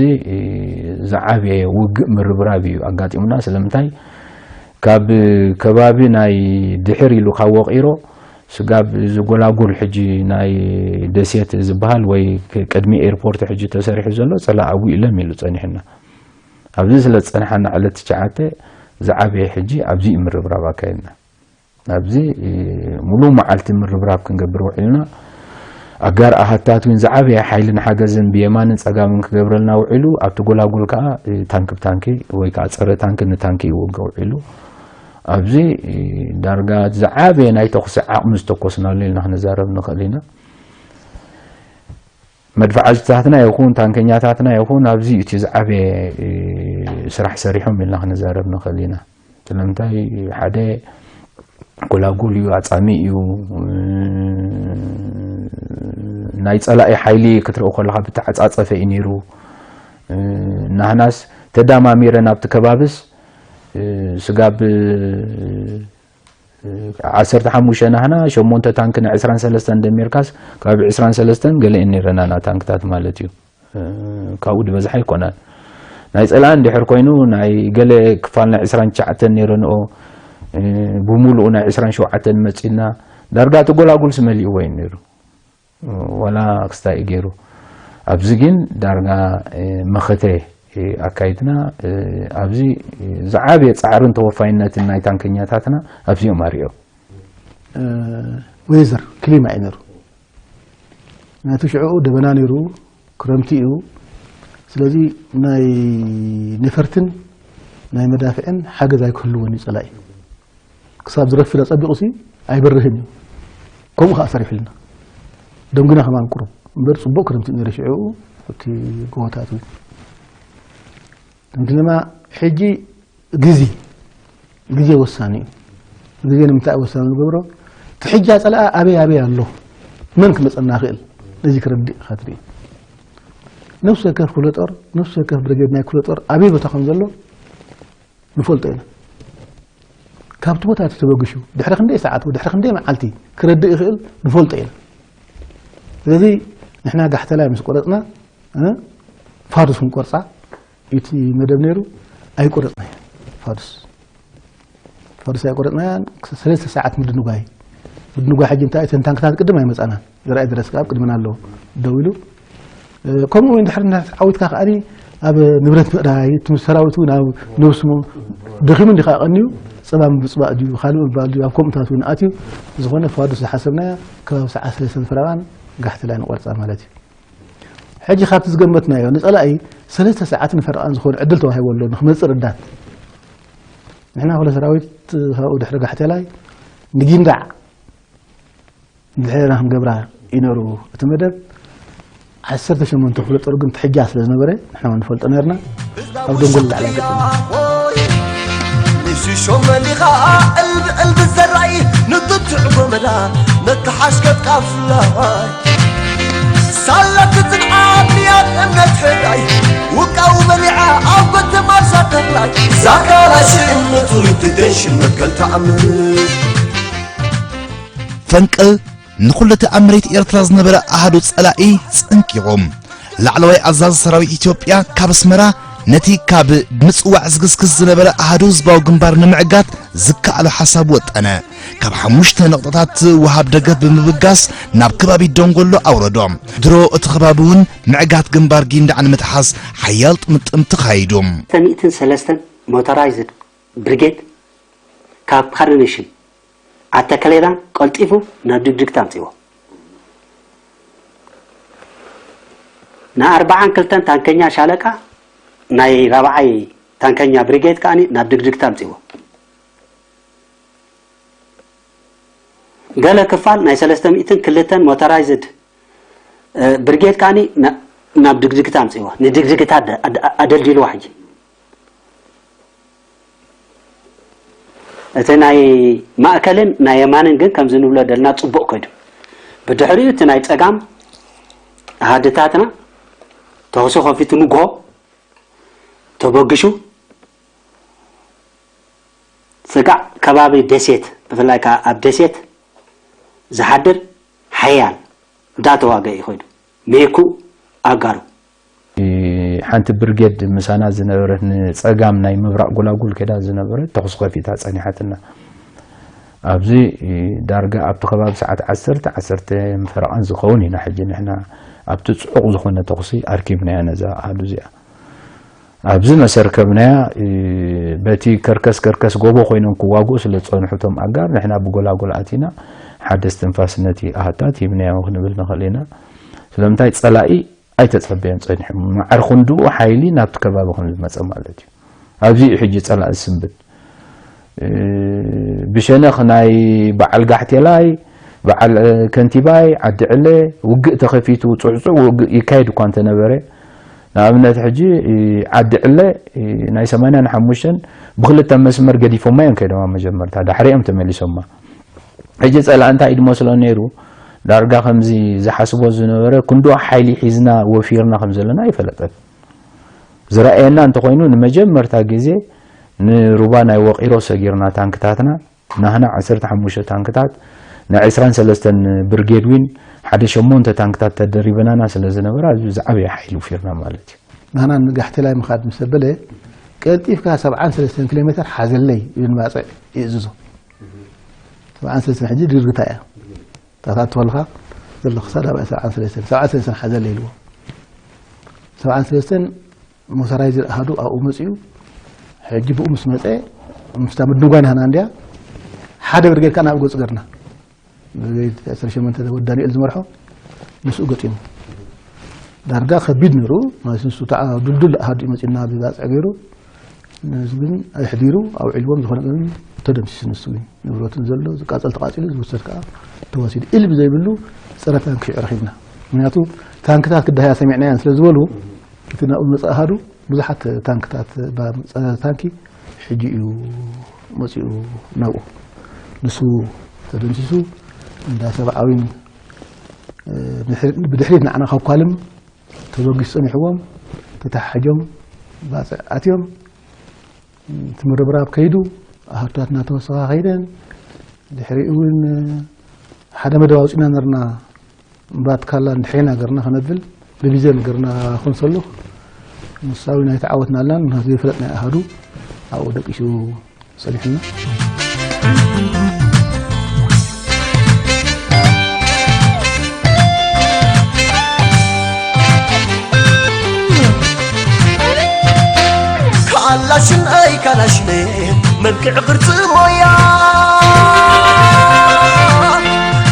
ዝዓበየ ውግእ ምርብራብ እዩ ኣጋጢሙና። ስለምንታይ? ካብ ከባቢ ናይ ድሕር ኢሉ ካብ ወቒሮ ስጋብ እዚ ጎላጉል ሕጂ ናይ ደሴት ዝበሃል ወይ ቅድሚ ኤርፖርት ሕጂ ተሰሪሑ ዘሎ ጸላእ ኣዊእለም ኢሉ ጸኒሕና። ኣብዚ ስለ ዝጸንሓና ዕለት ትሽዓተ ዝዓበየ ሕጂ ኣብዚ እዩ ምርብራብ ኣካይድና። ኣብዚ ሙሉእ መዓልቲ ምርብራብ ክንገብር ውዒልና። ኣጋር ኣሃታት እውን ዝዓበየ ሓይልን ሓገዝን ብየማንን ጸጋምን ክገብረልና ውዒሉ፣ ኣብቲ ጎላጉል ከኣ ታንኪ ብታንኪ ወይ ከኣ ጸረ ታንኪ ንታንኪ ይወግእ ውዒሉ። ኣብዚ ዳርጋ ዝዓበየ ናይ ተኹሲ ዓቕሚ ዝተኮስናሉ ኢልና ክንዛረብ ንኽእል ኢና። መድፍዓጅታትና ይኹን ታንከኛታትና ይኹን ኣብዚ እቲ ዝዓበየ ስራሕ ሰሪሖም ኢልና ክንዛረብ ንኽእል ኢና። ስለምንታይ? ሓደ ጎላጉል እዩ፣ ኣጻሚ እዩ። ናይ ጸላኢ ሓይሊ ክትርኢ ከለኻ ብተዓጻጸፈ እዩ ነይሩ። ናህናስ ተዳማሚረ ናብቲ ከባብስ ስጋብ ዓሰርተ ሓሙሽተ ናህና ሸሞንተ ታንክን ዕስራን ሰለስተን ደሚርካስ ከባቢ ዕስራን ሰለስተን ገለ እየን ነይረናና ታንክታት ማለት እዩ። ካብኡ ዝበዝሓ ኣይኮናን። ናይ ጸላኢ እንድሕር ኮይኑ ናይ ገለ ክፋል ናይ ዕስራን ትሽዓተን ነይረንኦ ብሙሉኡ ናይ ዕስራን ሸውዓተን መጺና ዳርጋ እቲ ጎላጉልስ መሊእዎ እዩ ነይሩ። ዋላ ክስታይ እዩ ገይሩ። ኣብዚ ግን ዳርጋ መኸተ ኣካይድና። ኣብዚ ዝዓበየ ጻዕርን ተወፋይነትን ናይ ታንከኛታትና ኣብዚኦም ኣርእዮም። ዌዘር ክሊማ እዩ ነይሩ። ናይቲ ሽዑ ደበና ነይሩ፣ ክረምቲ እዩ። ስለዚ ናይ ነፈርትን ናይ መዳፍዕን ሓገዝ ኣይክህልዎን እዩ ጸላኢ። ክሳብ ዝረፍድ ኣጸቢቑ ሲ ኣይበርህን እዩ። ከምኡ ከዓ ሰሪሑልና። ደንጉና ከማን ቁሩብ እምበር ጽቡቕ ክረምቲ ነይሩ ሽዑ። እቲ ጎቦታት እውን ከምቲ ድማ ሕጂ ግዜ ግዜ ወሳኒ እዩ። ግዜ ንምንታይ ወሳኒ ዝገብሮ? እቲ ሕጂ ኣጸልኣ ኣበይ ኣበይ ኣሎ፣ መን ክመጸና ይኽእል፣ ነዚ ክረድእ ኢኻ ትርኢ። ነፍሲ ወከፍ ክፍለ ጦር ነፍሲ ወከፍ ብርጌድ ናይ ክፍለ ጦር ኣበይ ቦታ ከም ዘሎ ንፈልጦ ኢና። ካብቲ ቦታ እቲ ተበግሹ ድሕሪ ክንደይ ሰዓት ድሕሪ ክንደይ መዓልቲ ክረድእ ይኽእል ንፈልጦ ኢና። ስለዚ ንሕና ጋሕተላይ ምስ ቆረጽና ፋዱስ ክንቆርጻ እቲ መደብ ነይሩ ኣይቆረጽናያ። ፋዱስ ፋዱስ ኣይቆረጽናያ። ሰለስተ ሰዓት ምድንጓይ ምድንጓይ ሕጂ እንታይ እተን ታንክታት ቅድም ኣይመጻናን። ዘርኣይ ድረስ ኣብ ቅድመና ኣሎ ደው ኢሉ። ከምኡ እውን ድሕሪ ዓዊትካ ከኣ ኣብ ንብረት ምእራይ እቲ ሰራዊት እውን ኣብ ነብሱ ደኺሙ እንዲኻ ቀንዩ ጸባ ምብጽባእ ድዩ ካልእ ምባል ድዩ ኣብ ከምኡታት እውን ኣትዩ። ዝኾነ ፋዱስ ዝሓሰብናያ ከባቢ ሰዓት ሰለስተ ፈረቓን ጋሕቲ ላይ ንቆርጻ ማለት እዩ። ሕጂ ካብቲ ዝገመትናዮ ንጸላኢ ሰለስተ ሰዓትን ፈረቓን ዝኾነ ዕድል ተዋሂቡ ኣሎ ንክመጽእ ርዳት። ንሕና ክፍለ ሰራዊት ካብኡ ድሕሪ ጋሕቴላይ ንጊንዳዕ ድሕርና ክንገብራ እዩ ነሩ እቲ መደብ። ዓሰርተ ሸሞንተ ክፍለ ጦር ግን ትሕጃ ስለ ዝነበረ ንሕና እውን ንፈልጦ ነርና። ኣብ ደንጎል ላዕላይ ገጽና ንሽሾ መሊኻ ዕልቢ ዕልቢ ዘራይ ንትትዕ ጎመዳ መተሓሽከት ቃፍላይ ሳላ ትጽንዓት ንያት እምነት ሕራይ ውቃው በሊዓ ኣብ በተማርሳ ተኽላይ ዛካላ ሽእምነቱ ትደንሽ መከል ተኣምር ፈንቅል ንኹሉ እቲ ኣብ መሬት ኤርትራ ዝነበረ ኣሃዱ ጸላኢ ጸንቂቑ። ላዕለዋይ ኣዛዚ ሰራዊት ኢትዮጵያ ካብ ኣስመራ ነቲ ካብ ምጽዋዕ ዝግስግስ ዝነበረ ኣሃዱ ህዝባዊ ግንባር ንምዕጋት ዝከኣሎ ሓሳብ ወጠነ። ካብ ሓሙሽተ ነቑጣታት ወሃብ ደገፍ ብምብጋስ ናብ ከባቢ ደንጎሎ ኣውረዶ። ድሮ እቲ ከባቢ እውን ምዕጋት ግንባር ጊንዳዕ ንምትሓዝ ሓያል ጥምጥም ተኻይዱ። ሚእትን ሰለስተን ሞተራይዝድ ብሪጌድ ካብ ካርነሽን ኣተከሌና ቀልጢፉ ናብ ድግድግታ ኣምጺዎ። ንኣርባዓን ክልተን ታንከኛ ሻለቃ ናይ ራብዓይ ታንከኛ ብሪጌድ ከኣ ናብ ድግድግታ ኣምጺዎ። ገለ ክፋል ናይ ሰለስተ ሚእትን ክልተን ሞተራይዝድ ብርጌድ ከኣ ናብ ድግድግታ ኣምጺዎ። ንድግድግታ ኣደልዲልዋ ሕጂ እቲ ናይ ማእከልን ናይ የማንን ግን ከምዚ ንብሎ ደልና ጽቡቕ ከይዱ። ብድሕሪኡ እቲ ናይ ጸጋም ኣሃድታትና ተኹሲ ከፊቱ ንግሆ ተበግሹ ስጋዕ ከባቢ ደሴት ብፍላይ ከዓ ኣብ ደሴት ዝሓድር ሓያል እንዳተዋገ እዩ ኸይዱ። ሜኩ ኣጋሩ። ሓንቲ ብርጌድ ምሳና ዝነበረት ንጸጋም ናይ ምብራቕ ጎላጉል ከዳ ዝነበረት ተኹሲ ከፊታ ጸኒሓትና። ኣብዚ ዳርጋ ኣብቲ ከባቢ ሰዓት ዓሰርተ፣ ዓሰርተ ፈረቓን ዝኸውን ኢና ሕጂ ንሕና ኣብቲ ጽዑቕ ዝኾነ ተኹሲ ኣርኪብናያ ነዛ ኣሃዱ እዚኣ። ኣብዚ መሰርከብናያ፣ እ፣ በቲ ከርከስ ከርከስ ጎቦ ኮይኖም ክዋግኡ ስለ ዝጸንሑ እቶም ኣጋር፣ ንሕና ብጎላጉል ኣቲና ሓደ እስትንፋስ ነቲ ኣሃታት ሂብናዮ ክንብል ንኽእል ኢና። ስለምንታይ ጸላኢ ኣይተጸበዮን ጸኒሑ። ማዕረ ክንድኡ ሓይሊ ናብቲ ከባቢ ከም ዝመጸ ማለት እዩ። ኣብዚ እዩ ሕጂ ጸላኢ ዝስንብድ። እ፣ ብሸነኽ ናይ በዓል ጋሕቴላይ፣ በዓል፣ እ፣ ከንቲባይ፣ ዓዲ ዕለ፣ ውግእ ተኸፊቱ፣ ጽዕጹዕ ውግእ ይካየድ እኳ እንተነበረ፣ ንኣብነት ሕጂ፣ እ፣ ዓዲ ዕለ፣ እ፣ ናይ ሰማንያን ሓሙሽተን ብኽልተ መስመር ገዲፎማ እዮም ከይዶም ኣብ መጀመርታ፣ ዳሕሪ እዮም ተመሊሶማ። ሕጂ ጸላኢ እንታይ እዩ ዝመስሎ ነይሩ? ዳርጋ ከምዚ ዝሓስቦ ዝነበረ ክንድኡ ሓይሊ ሒዝና ወፊርና ከም ዘለና ኣይፈለጠን። ዝረኣየና እንተኾይኑ ንመጀመርታ ግዜ ንሩባ ናይ ወቒሮ ሰጊርና ታንክታትና፣ ናህና ዓሰርተ ሓሙሽተ ታንክታት፣ ናይ ዕስራን ሰለስተን ብርጌድ ዊን ሓደ ሸሞንተ ታንክታት ተደሪበናና ስለ ዝነበራ፣ እዚ ዝዓበየ ሓይሊ ውፊርና ማለት እዩ። ናህና ንጋሕቴላይ ምኻድ ምስ ኣበለ፣ ቀልጢፍካ ሰብዓን ሰለስተን ኪሎ ሜተር ሓዘለይ ይብል ባጽዕ ይእዝዞ። ሰብዓን ሰለስተን ሕጂ ድርግታ እያ። ታታት ትበልኻ ዘለኹ ክሳብ ኣባይ ሰብዓን ሰለስተን፣ ሰብዓን ሰለስተን ሓዘለይ ኢልዎ። ሰብዓን ሰለስተን ሞተራይዝድ ኣሃዱ ኣብኡ መጺኡ፣ ሕጂ ብኡ ምስ መጸ፣ ምስታ ምድንጓይ ናህና እንድያ፣ ሓደ ብርጌድ ከኣ ናብ ገጹ ገርና። ብርጌድ ዕስራን ሸሞንተን ወዲ ዳንኤል ዝመርሖ ምስኡ ገጢሙ። ዳርጋ ከቢድ ነይሩ፣ ማለት ንሱ ተዓ-፣ ድልዱል ኣሃዱ እዩ መጺኡና ብባጽዕ ገይሩ። ነዚ ግን ኣሕዲሩ ኣውዒልዎም፣ ዝኾነ ግን ተደምሲሱ፣ ንሱ ግን ንብረቱን ዘሎ ዝቃጸል ተቃጺሉ፣ ዝውሰድ ከኣ ተወሲዱ። ኢል ብዘይብሉ ጸረ ታንክ ሽዑ ረኺብና። ምክንያቱ ታንክታት ክደሃያ ሰሚዕናየን ስለ ዝበሉ፣ እቲ ናብኡ ዝመጽእ ኣሃዱ ብዙሓት ታንክታት፣ ባ-፣ ጸረ ታንኪ ሕጂ እዩ መጺኡ ናብኡ። ንሱ ተደምሲሱ፣ እንዳ ሰብዓዊን፣ እ፣ ብድሕሪ-፣ ብድሕሪት ንዓና ከኳልም ተበጊሱ ጸኒሕዎም፣ ተተሓሒጆም ባጽዕ ኣትዮም። እቲ ምርብራብ ከይዱ፣ ኣሃዱታት እናተወሰኻ ከይደን፣ ድሕሪኡ እውን ሓደ መደብ ኣውጺእና ነርና፣ እምባ ትካላ እንድሕሪና ገርና ከነብል፣ ብግዜ ነገርና ኮንሰሉ፣ ንሳዊ ናይ ተዓወትናላን፣ ምክንያቱ ዘይፈለጥናዮ ኣሃዱ ኣብኡ ደቂሱ ጸኒሑና። ካላሽን ኣይ ካላሽን፣ መልክዕ ቅርጺ ሞያ፣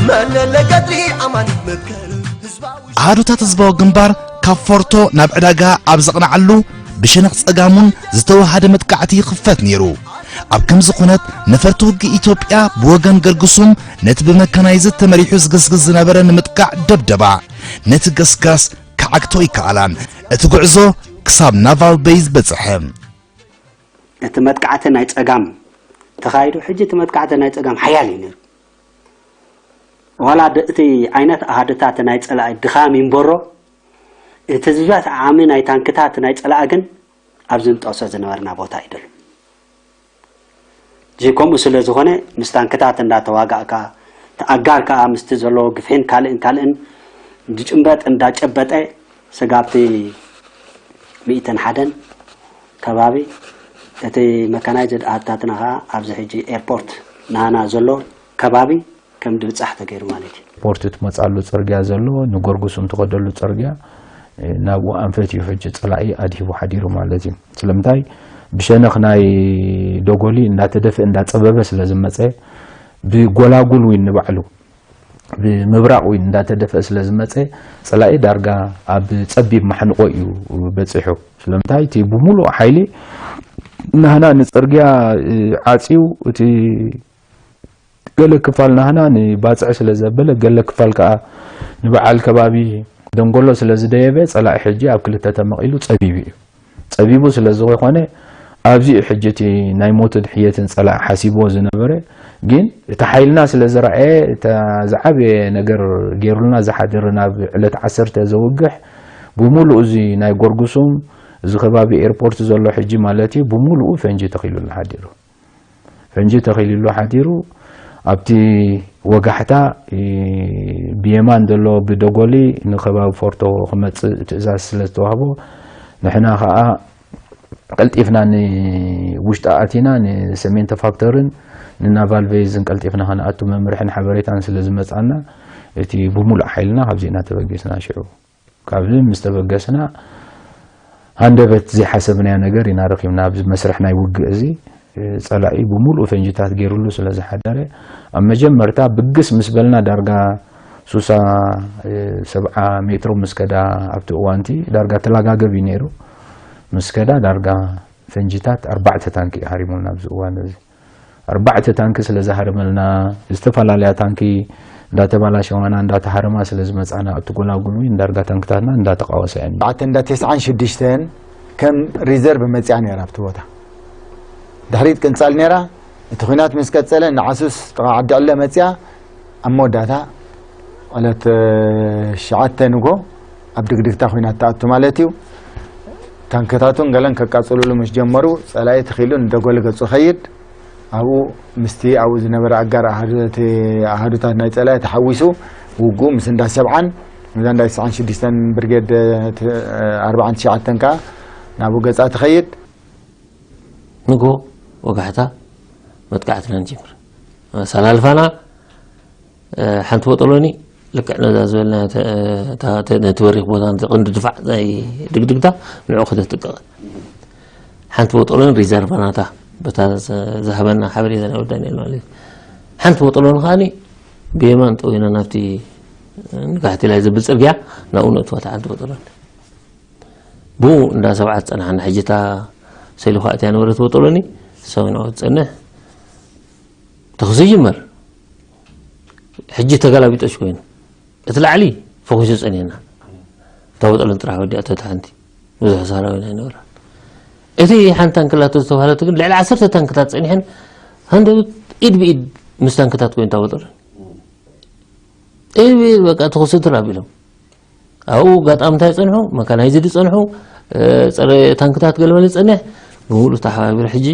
መለለ ገድሊ ኣማን መትከል ህዝባዊ ኣሃዱታት ህዝባዊ ግንባር ካብ ፎርቶ ናብ ዕዳጋ ኣብ ዘቕንዓሉ፣ ብሸነኽ ጸጋሙን ዝተወሃደ መጥቃዕቲ ይኽፈት ነይሩ። ኣብ ከምዚ ኩነት፣ ነፈርቲ ውግእ ኢትዮጵያ ብወገን ገርግሱም ነቲ ብመካናይዝድ ተመሪሑ ዝግስግስ ዝነበረ ንምጥቃዕ ደብደባ። ነቲ ገስጋስ ክዓግቶ ኣይከኣላን። እቲ ጉዕዞ ክሳብ ናቫል በይዝ በጽሐ። እቲ መጥቃዕቲ ናይ ጸጋም ተኻይዱ፣ ሕጂ እቲ መጥቃዕቲ ናይ ጸጋም ሓያል እዩ ነይሩ። ዋላ ድ-፣ እቲ ዓይነት ኣሃዱታት ናይ ጸላኢ ድኻም ይንበሮ፣ እቲ ዝበዝሕ ዓቕሚ ናይ ታንክታት ናይ ጸላኢ ግን ኣብዚ ንጠቕሶ ዝነበርና ቦታ ኣይደሉን። እዚ ከምኡ ስለ ዝኾነ፣ ምስ ታንክታት እንዳተዋጋእካ፣ እቲ ኣጋር ከኣ ምስቲ ዘለዎ ግፍዒን ካልእን ካልእን ዝጭበጥ እንዳጨበጠ፣ ስጋብቲ ሚእትን ሓደን ከባቢ፣ እቲ መካናይዝድ ኣሃድታትና ከኣ ኣብዚ ሕጂ ኤርፖርት ናህና ዘሎ ከባቢ ከም ድብጻሕ ተገይሩ ማለት እዩ። ፖርት ትመጻሉ ጽርግያ ዘሎ፣ ንጎርጉሱም ትኸደሉ ጽርግያ፣ እ፣ ናብኡ ኣንፈት እዩ ሕጂ ጸላኢ ኣድሂቡ ሓዲሩ ማለት እዩ። ስለምንታይ? ብሸነኽ ናይ ዶጎሊ እንዳተደፍአ እንዳጸበበ ስለ ዝመጸ፣ ብጎላጉል ዊን ንባዕሉ፣ ብምብራቕ ዊን እንዳተደፍአ ስለ ዝመጸ፣ ጸላኢ ዳርጋ ኣብ ጸቢብ ማሕንቆ እዩ በጺሑ። ስለምንታይ? እቲ ብምሉእ ሓይሊ ናህና ንጽርግያ፣ እ፣ ዓጽዩ፣ እቲ ገለ ክፋል ናህና ንባጽዕ ስለ ዘበለ፣ ገለ ክፋል ከኣ ንበዓል ከባቢ ደንጎሎ ስለ ዝደየበ፣ ጸላኢ ሕጂ ኣብ ክልተ ተመቒሉ ጸቢቡ እዩ። ጸቢቡ ስለ ዝኾነ፣ ኣብዚ እዩ ሕጂ እቲ ናይ ሞትን ሕየትን ጸላኢ ሓሲብዎ ዝነበረ። ግን እቲ ሓይልና ስለ ዝረኣየ፣ እታ ዝዓበየ ነገር ገይሩልና ዝሓደረ፣ ናብ ዕለት ዓሰርተ ዘውግሕ፣ ብምሉኡ እዚ ናይ ጎርጉሱም፣ እዚ ከባቢ ኤርፖርት ዘሎ ሕጂ ማለት እዩ፣ ብምሉኡ ፈንጂ ተኺሉሉ ሓዲሩ። ፈንጂ ተኺሉሉ ሓዲሩ። ኣብቲ ወጋሕታ ብየማን ዘሎ ብደጎሊ ንከባቢ ፎርቶ ክመፅእ ትእዛዝ ስለ ዝተዋህቦ፣ ንሕና ከዓ ቀልጢፍና ንውሽጢ ኣቲና ንሰሜንተ ፋክተርን ንናቫል ቬዝን ቀልጢፍና ከነኣቱ መምርሕን ሓበሬታን ስለ ዝመፃና፣ እቲ ብሙሉእ ሓይልና ካብዚ ኢና ተበጊስና። ሽዑ ካብዚ ምስ ተበገስና፣ ሃንደበት ዘይሓሰብናዮ ነገር ኢና ረኺብና። ኣብዚ መስርሕ ናይ ውግእ እዚ፣ ጸላኢ ብምሉኡ ፈንጂታት ገይሩሉ ስለ ዝሓደረ፣ ኣብ መጀመርታ ብግስ ምስ በልና ዳርጋ ሱሳ፣ ሰብዓ ሜትሮ ምስ ከዳ፣ ኣብቲ እዋንቲ ዳርጋ ተላጋገብ እዩ ነይሩ። ምስ ከዳ ዳርጋ ፈንጂታት ኣርባዕተ ታንኪ እዩ ሃሪሙልና ኣብዚ እዋን እዚ። ኣርባዕተ ታንኪ ስለ ዝሃረመልና፣ ዝተፈላለያ ታንኪ እንዳተባላሸዋና እንዳተሃረማ ስለ ዝመጻና፣ ኣብቲ ጎላጉል እውን ዳርጋ ታንክታትና እንዳተቃወሳ እየን። ኣተ እንዳ ተስዓን ሽዱሽተን ከም ሪዘርቭ መጽያ ነይራ ኣብቲ ቦታ። ድሕሪት ቅንጻል ነይራ። እቲ ኲናት ምስ ቀጸለ፣ ንዓሱስ ጥቓ ዓዲ ዕለ መጽያ። ኣብ መወዳእታ ዕለት ሸዓተ ንጎ ኣብ ድግድግታ ኲናት ተኣቱ ማለት እዩ። ታንክታቱን ገለን ከቃጽሉሉ ምስ ጀመሩ፣ ጸላኢ ተኺሉ ንደጎል ገጹ ኸይድ። ኣብኡ ምስቲ ኣብኡ ዝነበረ ኣጋር ኣሃዱ-፣ እቲ ኣሃዱታት ናይ ጸላኢ ተሓዊሱ፣ ውግኡ ምስ እንዳ ሰብዓን፣ እዛ እንዳ ተስዓን ሽዱሽተን ብርጌድ፣ እ፣ ኣርባዓን ትሽዓተን ከኣ ናብኡ ገጻ ትኸይድ። ንጎ ወጋሕታ መጥቃዕትና ንጅምር። ኣሰላልፋና፣ እ፣ ሓንቲ ቦጦሎኒ ልክዕ ነዛ ዝበልና ተ-፣ ተ-፣ ተ-፣ ነቲ በሪኽ ቦታ፣ ነቲ ቀንዲ ድፋዕ ናይ ድግድግታ ንዕኡ ከተጥቀቐ። ሓንቲ ቦጦሎኒ ሪዘርቫ ናታ፣ በታ ዘ-፣ ዝሃበና ሓበሬታ ናይ ወዲ ዳንኤል ማለት እዩ። ሓንቲ ቦጦሎኒ ከኣኒ ብየማን ጠዊና ናብቲ ንጋሕቲ ላይ ዝብል ጽርግያ ናብኡ ነእትዋ እታ ሓንቲ ቦጦሎኒ። ብኡ እንዳ ሰብዓ ትጸንሓና። ሕጂ እታ ሰሊኹ ኣትያ ነበረት ቦጦሎኒ፣ ሰው ናብኡ ትጸንሕ። ተኹሲ ይጅመር። ሕጂ ተገላቢጦሽ ኮይኑ፣ እቲ ላዕሊ ፈኺሱ ጸኒሕና። እታ ቦጦሎኒ ጥራሕ ወዲኣ፣ እታ ታሕቲ ብዙሕ ሰራዊት ኣይነበራን። እቲ ሓንቲ ታንክ ኣላቶ ዝተባህለቱ ግን ልዕሊ ዓሰርተ ታንክታት ጸኒሐን፣ ሃንደበት ኢድ ብኢድ ምስ ታንክታት ኮይኑ እታ ቦጦሎኒ። ኢድ ብኢድ በቃ ተኹሲ ትር ኣቢሎም። ኣብኡ ኣጋጣሚ እንታይ ጸንሑ? መካናይዝድ ጸንሑ፣ እ፣ ጸረ ታንክታት ገለመለ ጸንሕ፣ ብምሉእ ተሓባቢሩ ሕጂ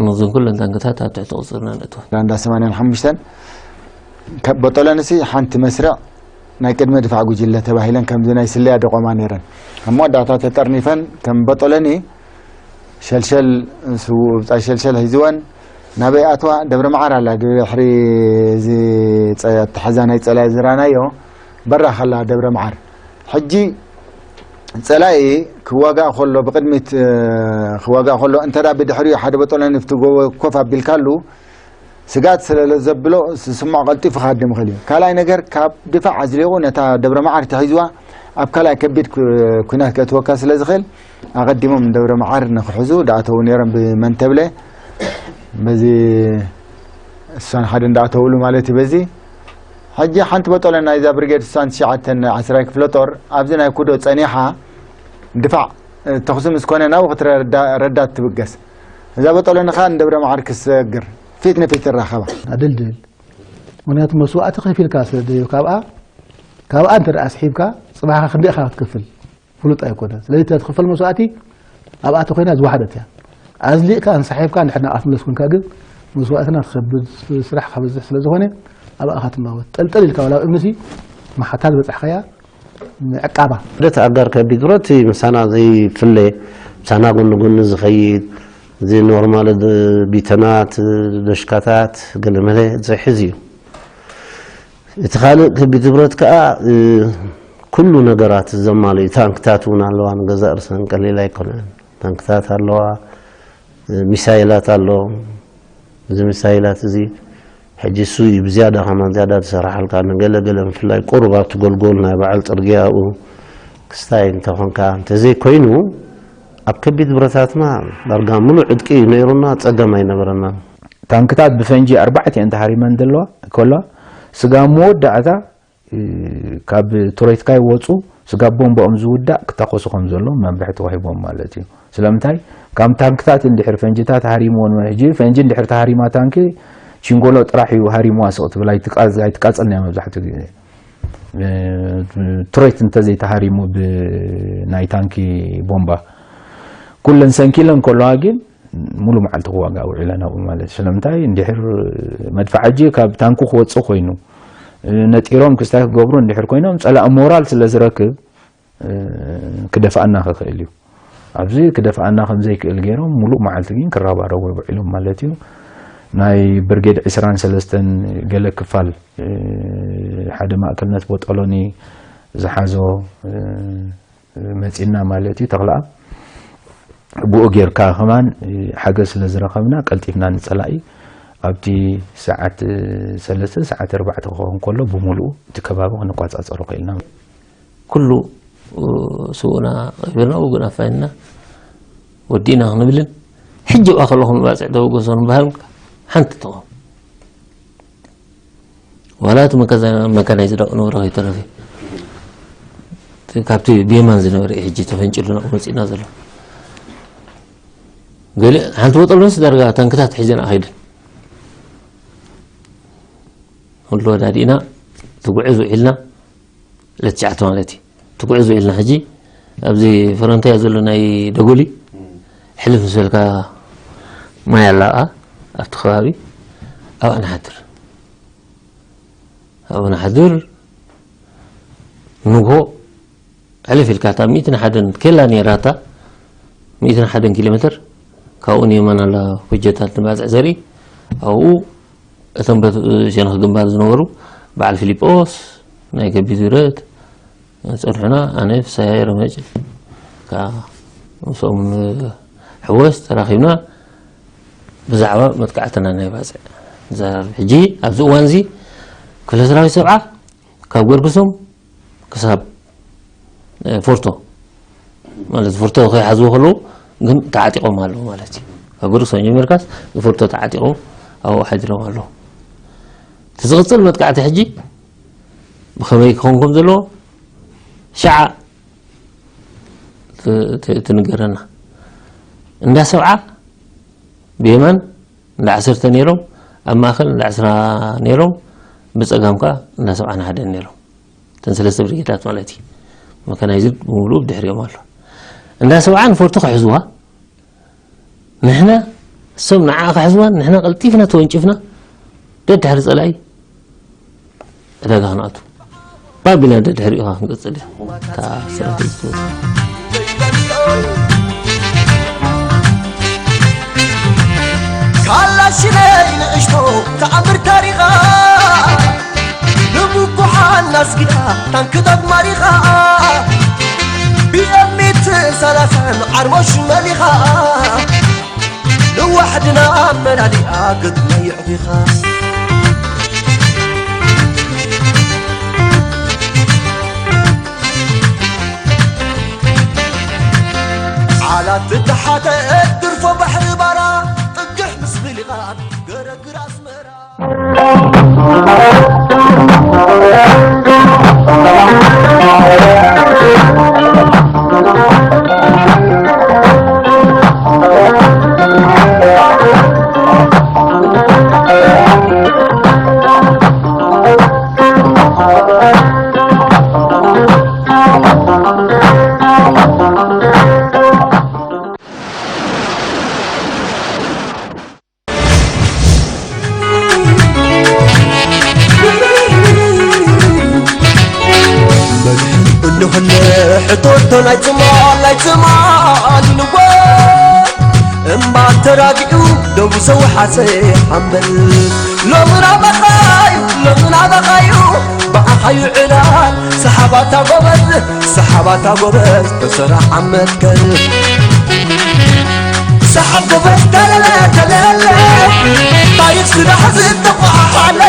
ነዞን ኩለን ታንክታት ኣብ ትሕቲ ቁጽጽርና ነእትወን። እንዳ ሰማንያን ሓሙሽተን ካብ ቦጦሎኒሲ ሓንቲ መስርዕ ናይ ቅድመ ድፋዕ ጉጅለ ተባሂለን ከምዚ ናይ ስለያ ደቆማ ነይረን። ኣብ መወዳእታ ተጠርኒፈን ከም ቦጦሎኒ ሸልሸል፣ ስዉእ ብጻይ ሸልሸል ሒዝወን ናበይ ኣትዋ? ደብረ መዓር ኣላ፣ ድሕሪ እዚ ጸ-፣ ኣተሓዛ ናይ ጸላኢ ዝራናዮ በራኽ ኣላ ደብረ መዓር። ሕጂ ጸላኢ ክዋጋእ ከሎ፣ ብቕድሚት፣ እ፣ ክዋጋእ ከሎ፣ እንተ ደኣ ብድሕሪኡ ሓደ ቦጦሎኒ ኣብቲ ጎቦ ኮፍ ኣቢልካሉ፣ ስግኣት ስለ ዘብሎ፣ ዝስምዖ ቀልጢፉ ክሃድም ይኽእል እዩ። ካልኣይ ነገር፣ ካብ ድፋዕ ኣዝሊቑ ነታ ደብረ መዓር ተሒዝዋ፣ ኣብ ካልኣይ ከቢድ ኩ-፣ ኲናት ከእትወካ ስለ ዝኽእል፣ ኣቐዲሞም ንደብረ መዓር ንኽሕዙ ደኣተዉ ነይሮም ብመንተብለ። በዚ እሳን ሓደ እንዳኣተውሉ ማለት እዩ። በዚ ሕጂ ሓንቲ ቦጦሎኒ ናይዛ ብርጌድ ስሳን ትሽዓተን ዓስራይ ክፍለ ጦር ኣብዚ ናይ ኩዶ ጸኒሓ ድፋዕ፣ እ፣ ተኹሲ ምስ ኮነ ናብኡ ክትረዳ-፣ ረዳት ትብገስ። እዛ ቦጦሎኒ ኸኣ ንደብረ መዓር ክሰግር ፊት ንፊት ትራኸባ። ኣድልድል። ምኽንያቱ መስዋእቲ ከፊልካ ስለ ደዮ ካብኣ፣ ካብኣ እንተ ደኣ ስሒብካ ጽባሕ ክንደይ ኢኻ ክትከፍል? ፍሉጥ ኣይኮነን። ስለዚ እቲ ዝኽፈል መስዋእቲ ኣብኣ ተኾይና ዝወሓደት እያ። ኣዝሊእካ እንሳሒብካ እንድሕር ናብኣ ትምለስ ኮንካ ግን መስዋእትና ክኸብድ፣ ስራሕ ክበዝሕ ስለ ዝኾነ ኣብኣ ኢኻ ትማወት። ጠልጠል ኢልካ ዋላ ኣብ እምኒሲ መሓታ ዝበጻሕካያ ምዕቃባ። ብረት ኣጋር ከቢድ ብረት ምሳና ዘይፍለ፣ ምሳና ጎኒ ጎኒ ዝኸይድ፣ እዚ ኖርማል ድ-፣ ቢተናት፣ ደሽካታት፣ ገለመለ ዝሕዝ እዩ። እቲ ካልእ ከቢድ ብረት ከኣ፣ እ፣ ኩሉ ነገራት ዘማልኡ ታንክታት እውን ኣለዋ። ንገዛእ ርእሰን ቀሊል ኣይኮነን። ታንክታት ኣለዋ፣ እ፣ ሚሳይላት ኣሎ። እዚ ሚሳይላት እዚ ሕጂ እሱ እዩ ብዝያዳ ከማን ዝያዳ ዝሰራሓልካ። ንገለ ገለ ብፍላይ ቁሩብ ኣብቲ ጎልጎል ናይ በዓል ጽርግያኡ ክስታይ እንተኾንካ፣ እንተዘይኮይኑ ኣብ ከቢድ ብረታትና ዳርጋ ምሉእ ዕጥቂ እዩ ነይሩና፣ ጸገም ኣይነበረናን። ታንክታት ብፈንጂ ኣርባዕተ እየን ተሃሪመን ዘለዋ፣ ከሎ ስጋብ መወዳእታ፣ እ፣ ካብ ቱሬትካ ይወጹ፣ ስጋብ ቦምባኦም ዝውዳእ ክታኮሱ ከም ዘለዎም መምርሒ ተዋሂቦም ማለት እዩ። ስለምንታይ? ካብ ታንክታት እንድሕር ፈንጂታት ሃሪምዎን፣ ሕጂ ፈንጂ እንድሕር ተሃሪማ ታንኪ ሽንጎሎ ጥራሕ እዩ ሃሪምዋ ስቕ ትብል፣ ኣይትቃ-፣ ኣይትቃጸልን እያ መብዛሕትኡ ግዜ። እ፣ ቱሬት እንተዘይተሃሪሙ ብናይ ታንኪ ቦምባ ኩለን ሰንኪለን ከለዋ ግን ሙሉ መዓልቲ ክዋጋእ ውዒለ ናብኡ ማለት እዩ። ስለምንታይ እንድሕር መድፍዓ ሕጂ ካብ ታንኩ ክወፅእ ኮይኑ ነጢሮም ክስታይ ክገብሩ እንድሕር ኮይኖም ፀላኢ ሞራል ስለ ዝረክብ ክደፍኣና ክኽእል እዩ። ኣብዚ ክደፍኣና ከም ዘይክእል ገይሮም ሙሉእ መዓልቲ ግን ክረባረቡ ውዒሎም ማለት እዩ። ናይ ብርጌድ ዕስራን ሰለስተን ገለ ክፋል ሓደ ማእከልነት ቦጦሎኒ ዝሓዞ መፂና ማለት እዩ። ተኽለኣብ ብኡ ጌርካ ከማን ሓገዝ ስለ ዝረኸብና ቀልጢፍና ንፀላኢ ኣብቲ ሰዓት ሰለስተ ሰዓት ኣርባዕተ ክኸውን ከሎ ብምሉኡ እቲ ከባቢ ክንቆፃፀሮ ክኢልና። ኩሉ ስውእና ቀቢርና፣ ብጉን ኣፋይንና ወዲእና ክንብልን ሕጂ ኣብኣ ከለኹም ባፅዕ ተበገሶ ንበሃልን ሓንቲ ትኾን። ዋላ እቲ መካናይዝድ ኣብኡ ነበረ ከይተረፈ። እቲ ካብቲ ብየማን ዝነበረ እዩ ሕጂ ተፈንጭሉ ናብኡ መፂእና ዘሎ። ገሊእ ሓንቲ ቦጠሎንስ ዳርጋ ታንክታት ሒዘን ኣይኸይደን። ኩሉ ወዳዲእና ትጉዕዝ ውዒልና። ዕለት ትሽዓተ ማለት እዩ። ትጉዕዝ ውዒልና ሕጂ ኣብዚ ፈረንታያ ዘሎ ናይ ደጎሊ ሕልፍ ምስ በልካ ማይ ኣላ ኣብቲ ከባቢ ኣብኣ ንሓድር። ኣብኡ ንሓድር። ንግሆ ሕልፍ ኢልካ እታ ሚእትን ሓደን ኬላ ነይራታ፣ ሚእትን ሓደን ኪሎ ሜትር ካብኡ ንየማን ኣላ ኮጀታት ንባፅዕ ዘርኢ። ኣብኡ እቶም በት ሸነኽ ግንባር ዝነበሩ በዓል ፊሊጶስ ናይ ከቢድ ብረት ፀንሑና። ኣነ ፍሳየ ረመጭ ከዓ ምስኦም ሕወስ ተራኺብና ብዛዕባ መጥቃዕትና ናይ ባፅዕ ንዘራረብ። ሕጂ ኣብዚ እዋን እዚ ክፍለ ሰራዊት ሰብዓ ካብ ገርግሶም ክሳብ ፎርቶ ማለት ፎርቶ ከይሓዝዎ ከለዉ ግን ተዓጢቖም ኣለዉ ማለት እዩ። ካብ ገርግሶም ጀሚርካስ ንፎርቶ ተዓጢቖም ኣብኡ ሓዲሮም ኣለዉ። እቲ ዝቕፅል መጥቃዕቲ ሕጂ ብኸመይ ክኸውን ከም ዘለዎ ሻዓ ትንገረና። እንዳ ሰብዓ ብየማን እንዳ ዓሰርተ ነይሮም፣ ኣብ ማእኸል እንዳ ዕስራ ነይሮም፣ ብፀጋም ከዓ እንዳ ሰብዓን ሓደን ነይሮም። እተን ሰለስተ ብርጌዳት ማለት እዩ። መካናይዝድ ብምሉኡ ብድሕሪኦም ኣሎ። እንዳ ሰብዓ ንፎርቶ ክሕዝዋ ንሕና፣ እሶም ንዓኣ ክሕዝዋን ንሕና ቀልጢፍና ተወንጭፍና ደድሕሪ ፀላኢ ዕዳጋ ክንኣቱ። ባቢና ደድሕሪኡ ክንቅፅል እዩ። እታ ስትራቴጂ ትወፅእ። ካላሽነይ ንእሽቶ ተኣምር ታሪኻ ንብኩሓን ኣስጊዳ ታንክታት ማሪኻ ብኤምኤት ሰላሳን ዓርሞሽ መሊኻ ንዋሕድና መላሊኣ ግጥመይ ኣዕቢኻ ዓላት ትተሓተ እትርፎ ባሕሪ ባራ ጥግሕ ምስ ብሊቓት ገረግር ኣስመራ እንድኽነ ሕቶቶ ናይ ትማል ናይ ትማል ንወ እምባ ተራጊዑ ደቡ ሰውሓሰ ሓምበል ሎሚ ናባኻዩ ሎሚ ናባኻዩ ብኣኻዩ ዕላል ሰሓባታ ጎበዝ ሰሓባታ ጎበዝ ተሰራ ዓመት ከል ሰሓብ ጎበዝ ተለለ ተለለ ታሪኽ ስራሕ ዝተቋሓሓለ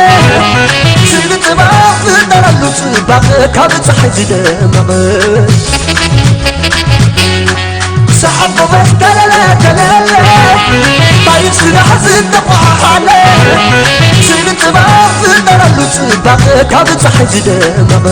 ስነ ጥበብ ዝጠረሉ ጽባቐ ካብ ጸሓይ ዝደመቐ ሰሓብ ጎበዝ ተለለ ተለለ ታሪኽ ስራሕ ዝተቋሓሓለ ስነ ጥበብ ዝጠረሉ ጽባቐ ካብ ጸሓይ ዝደመቐ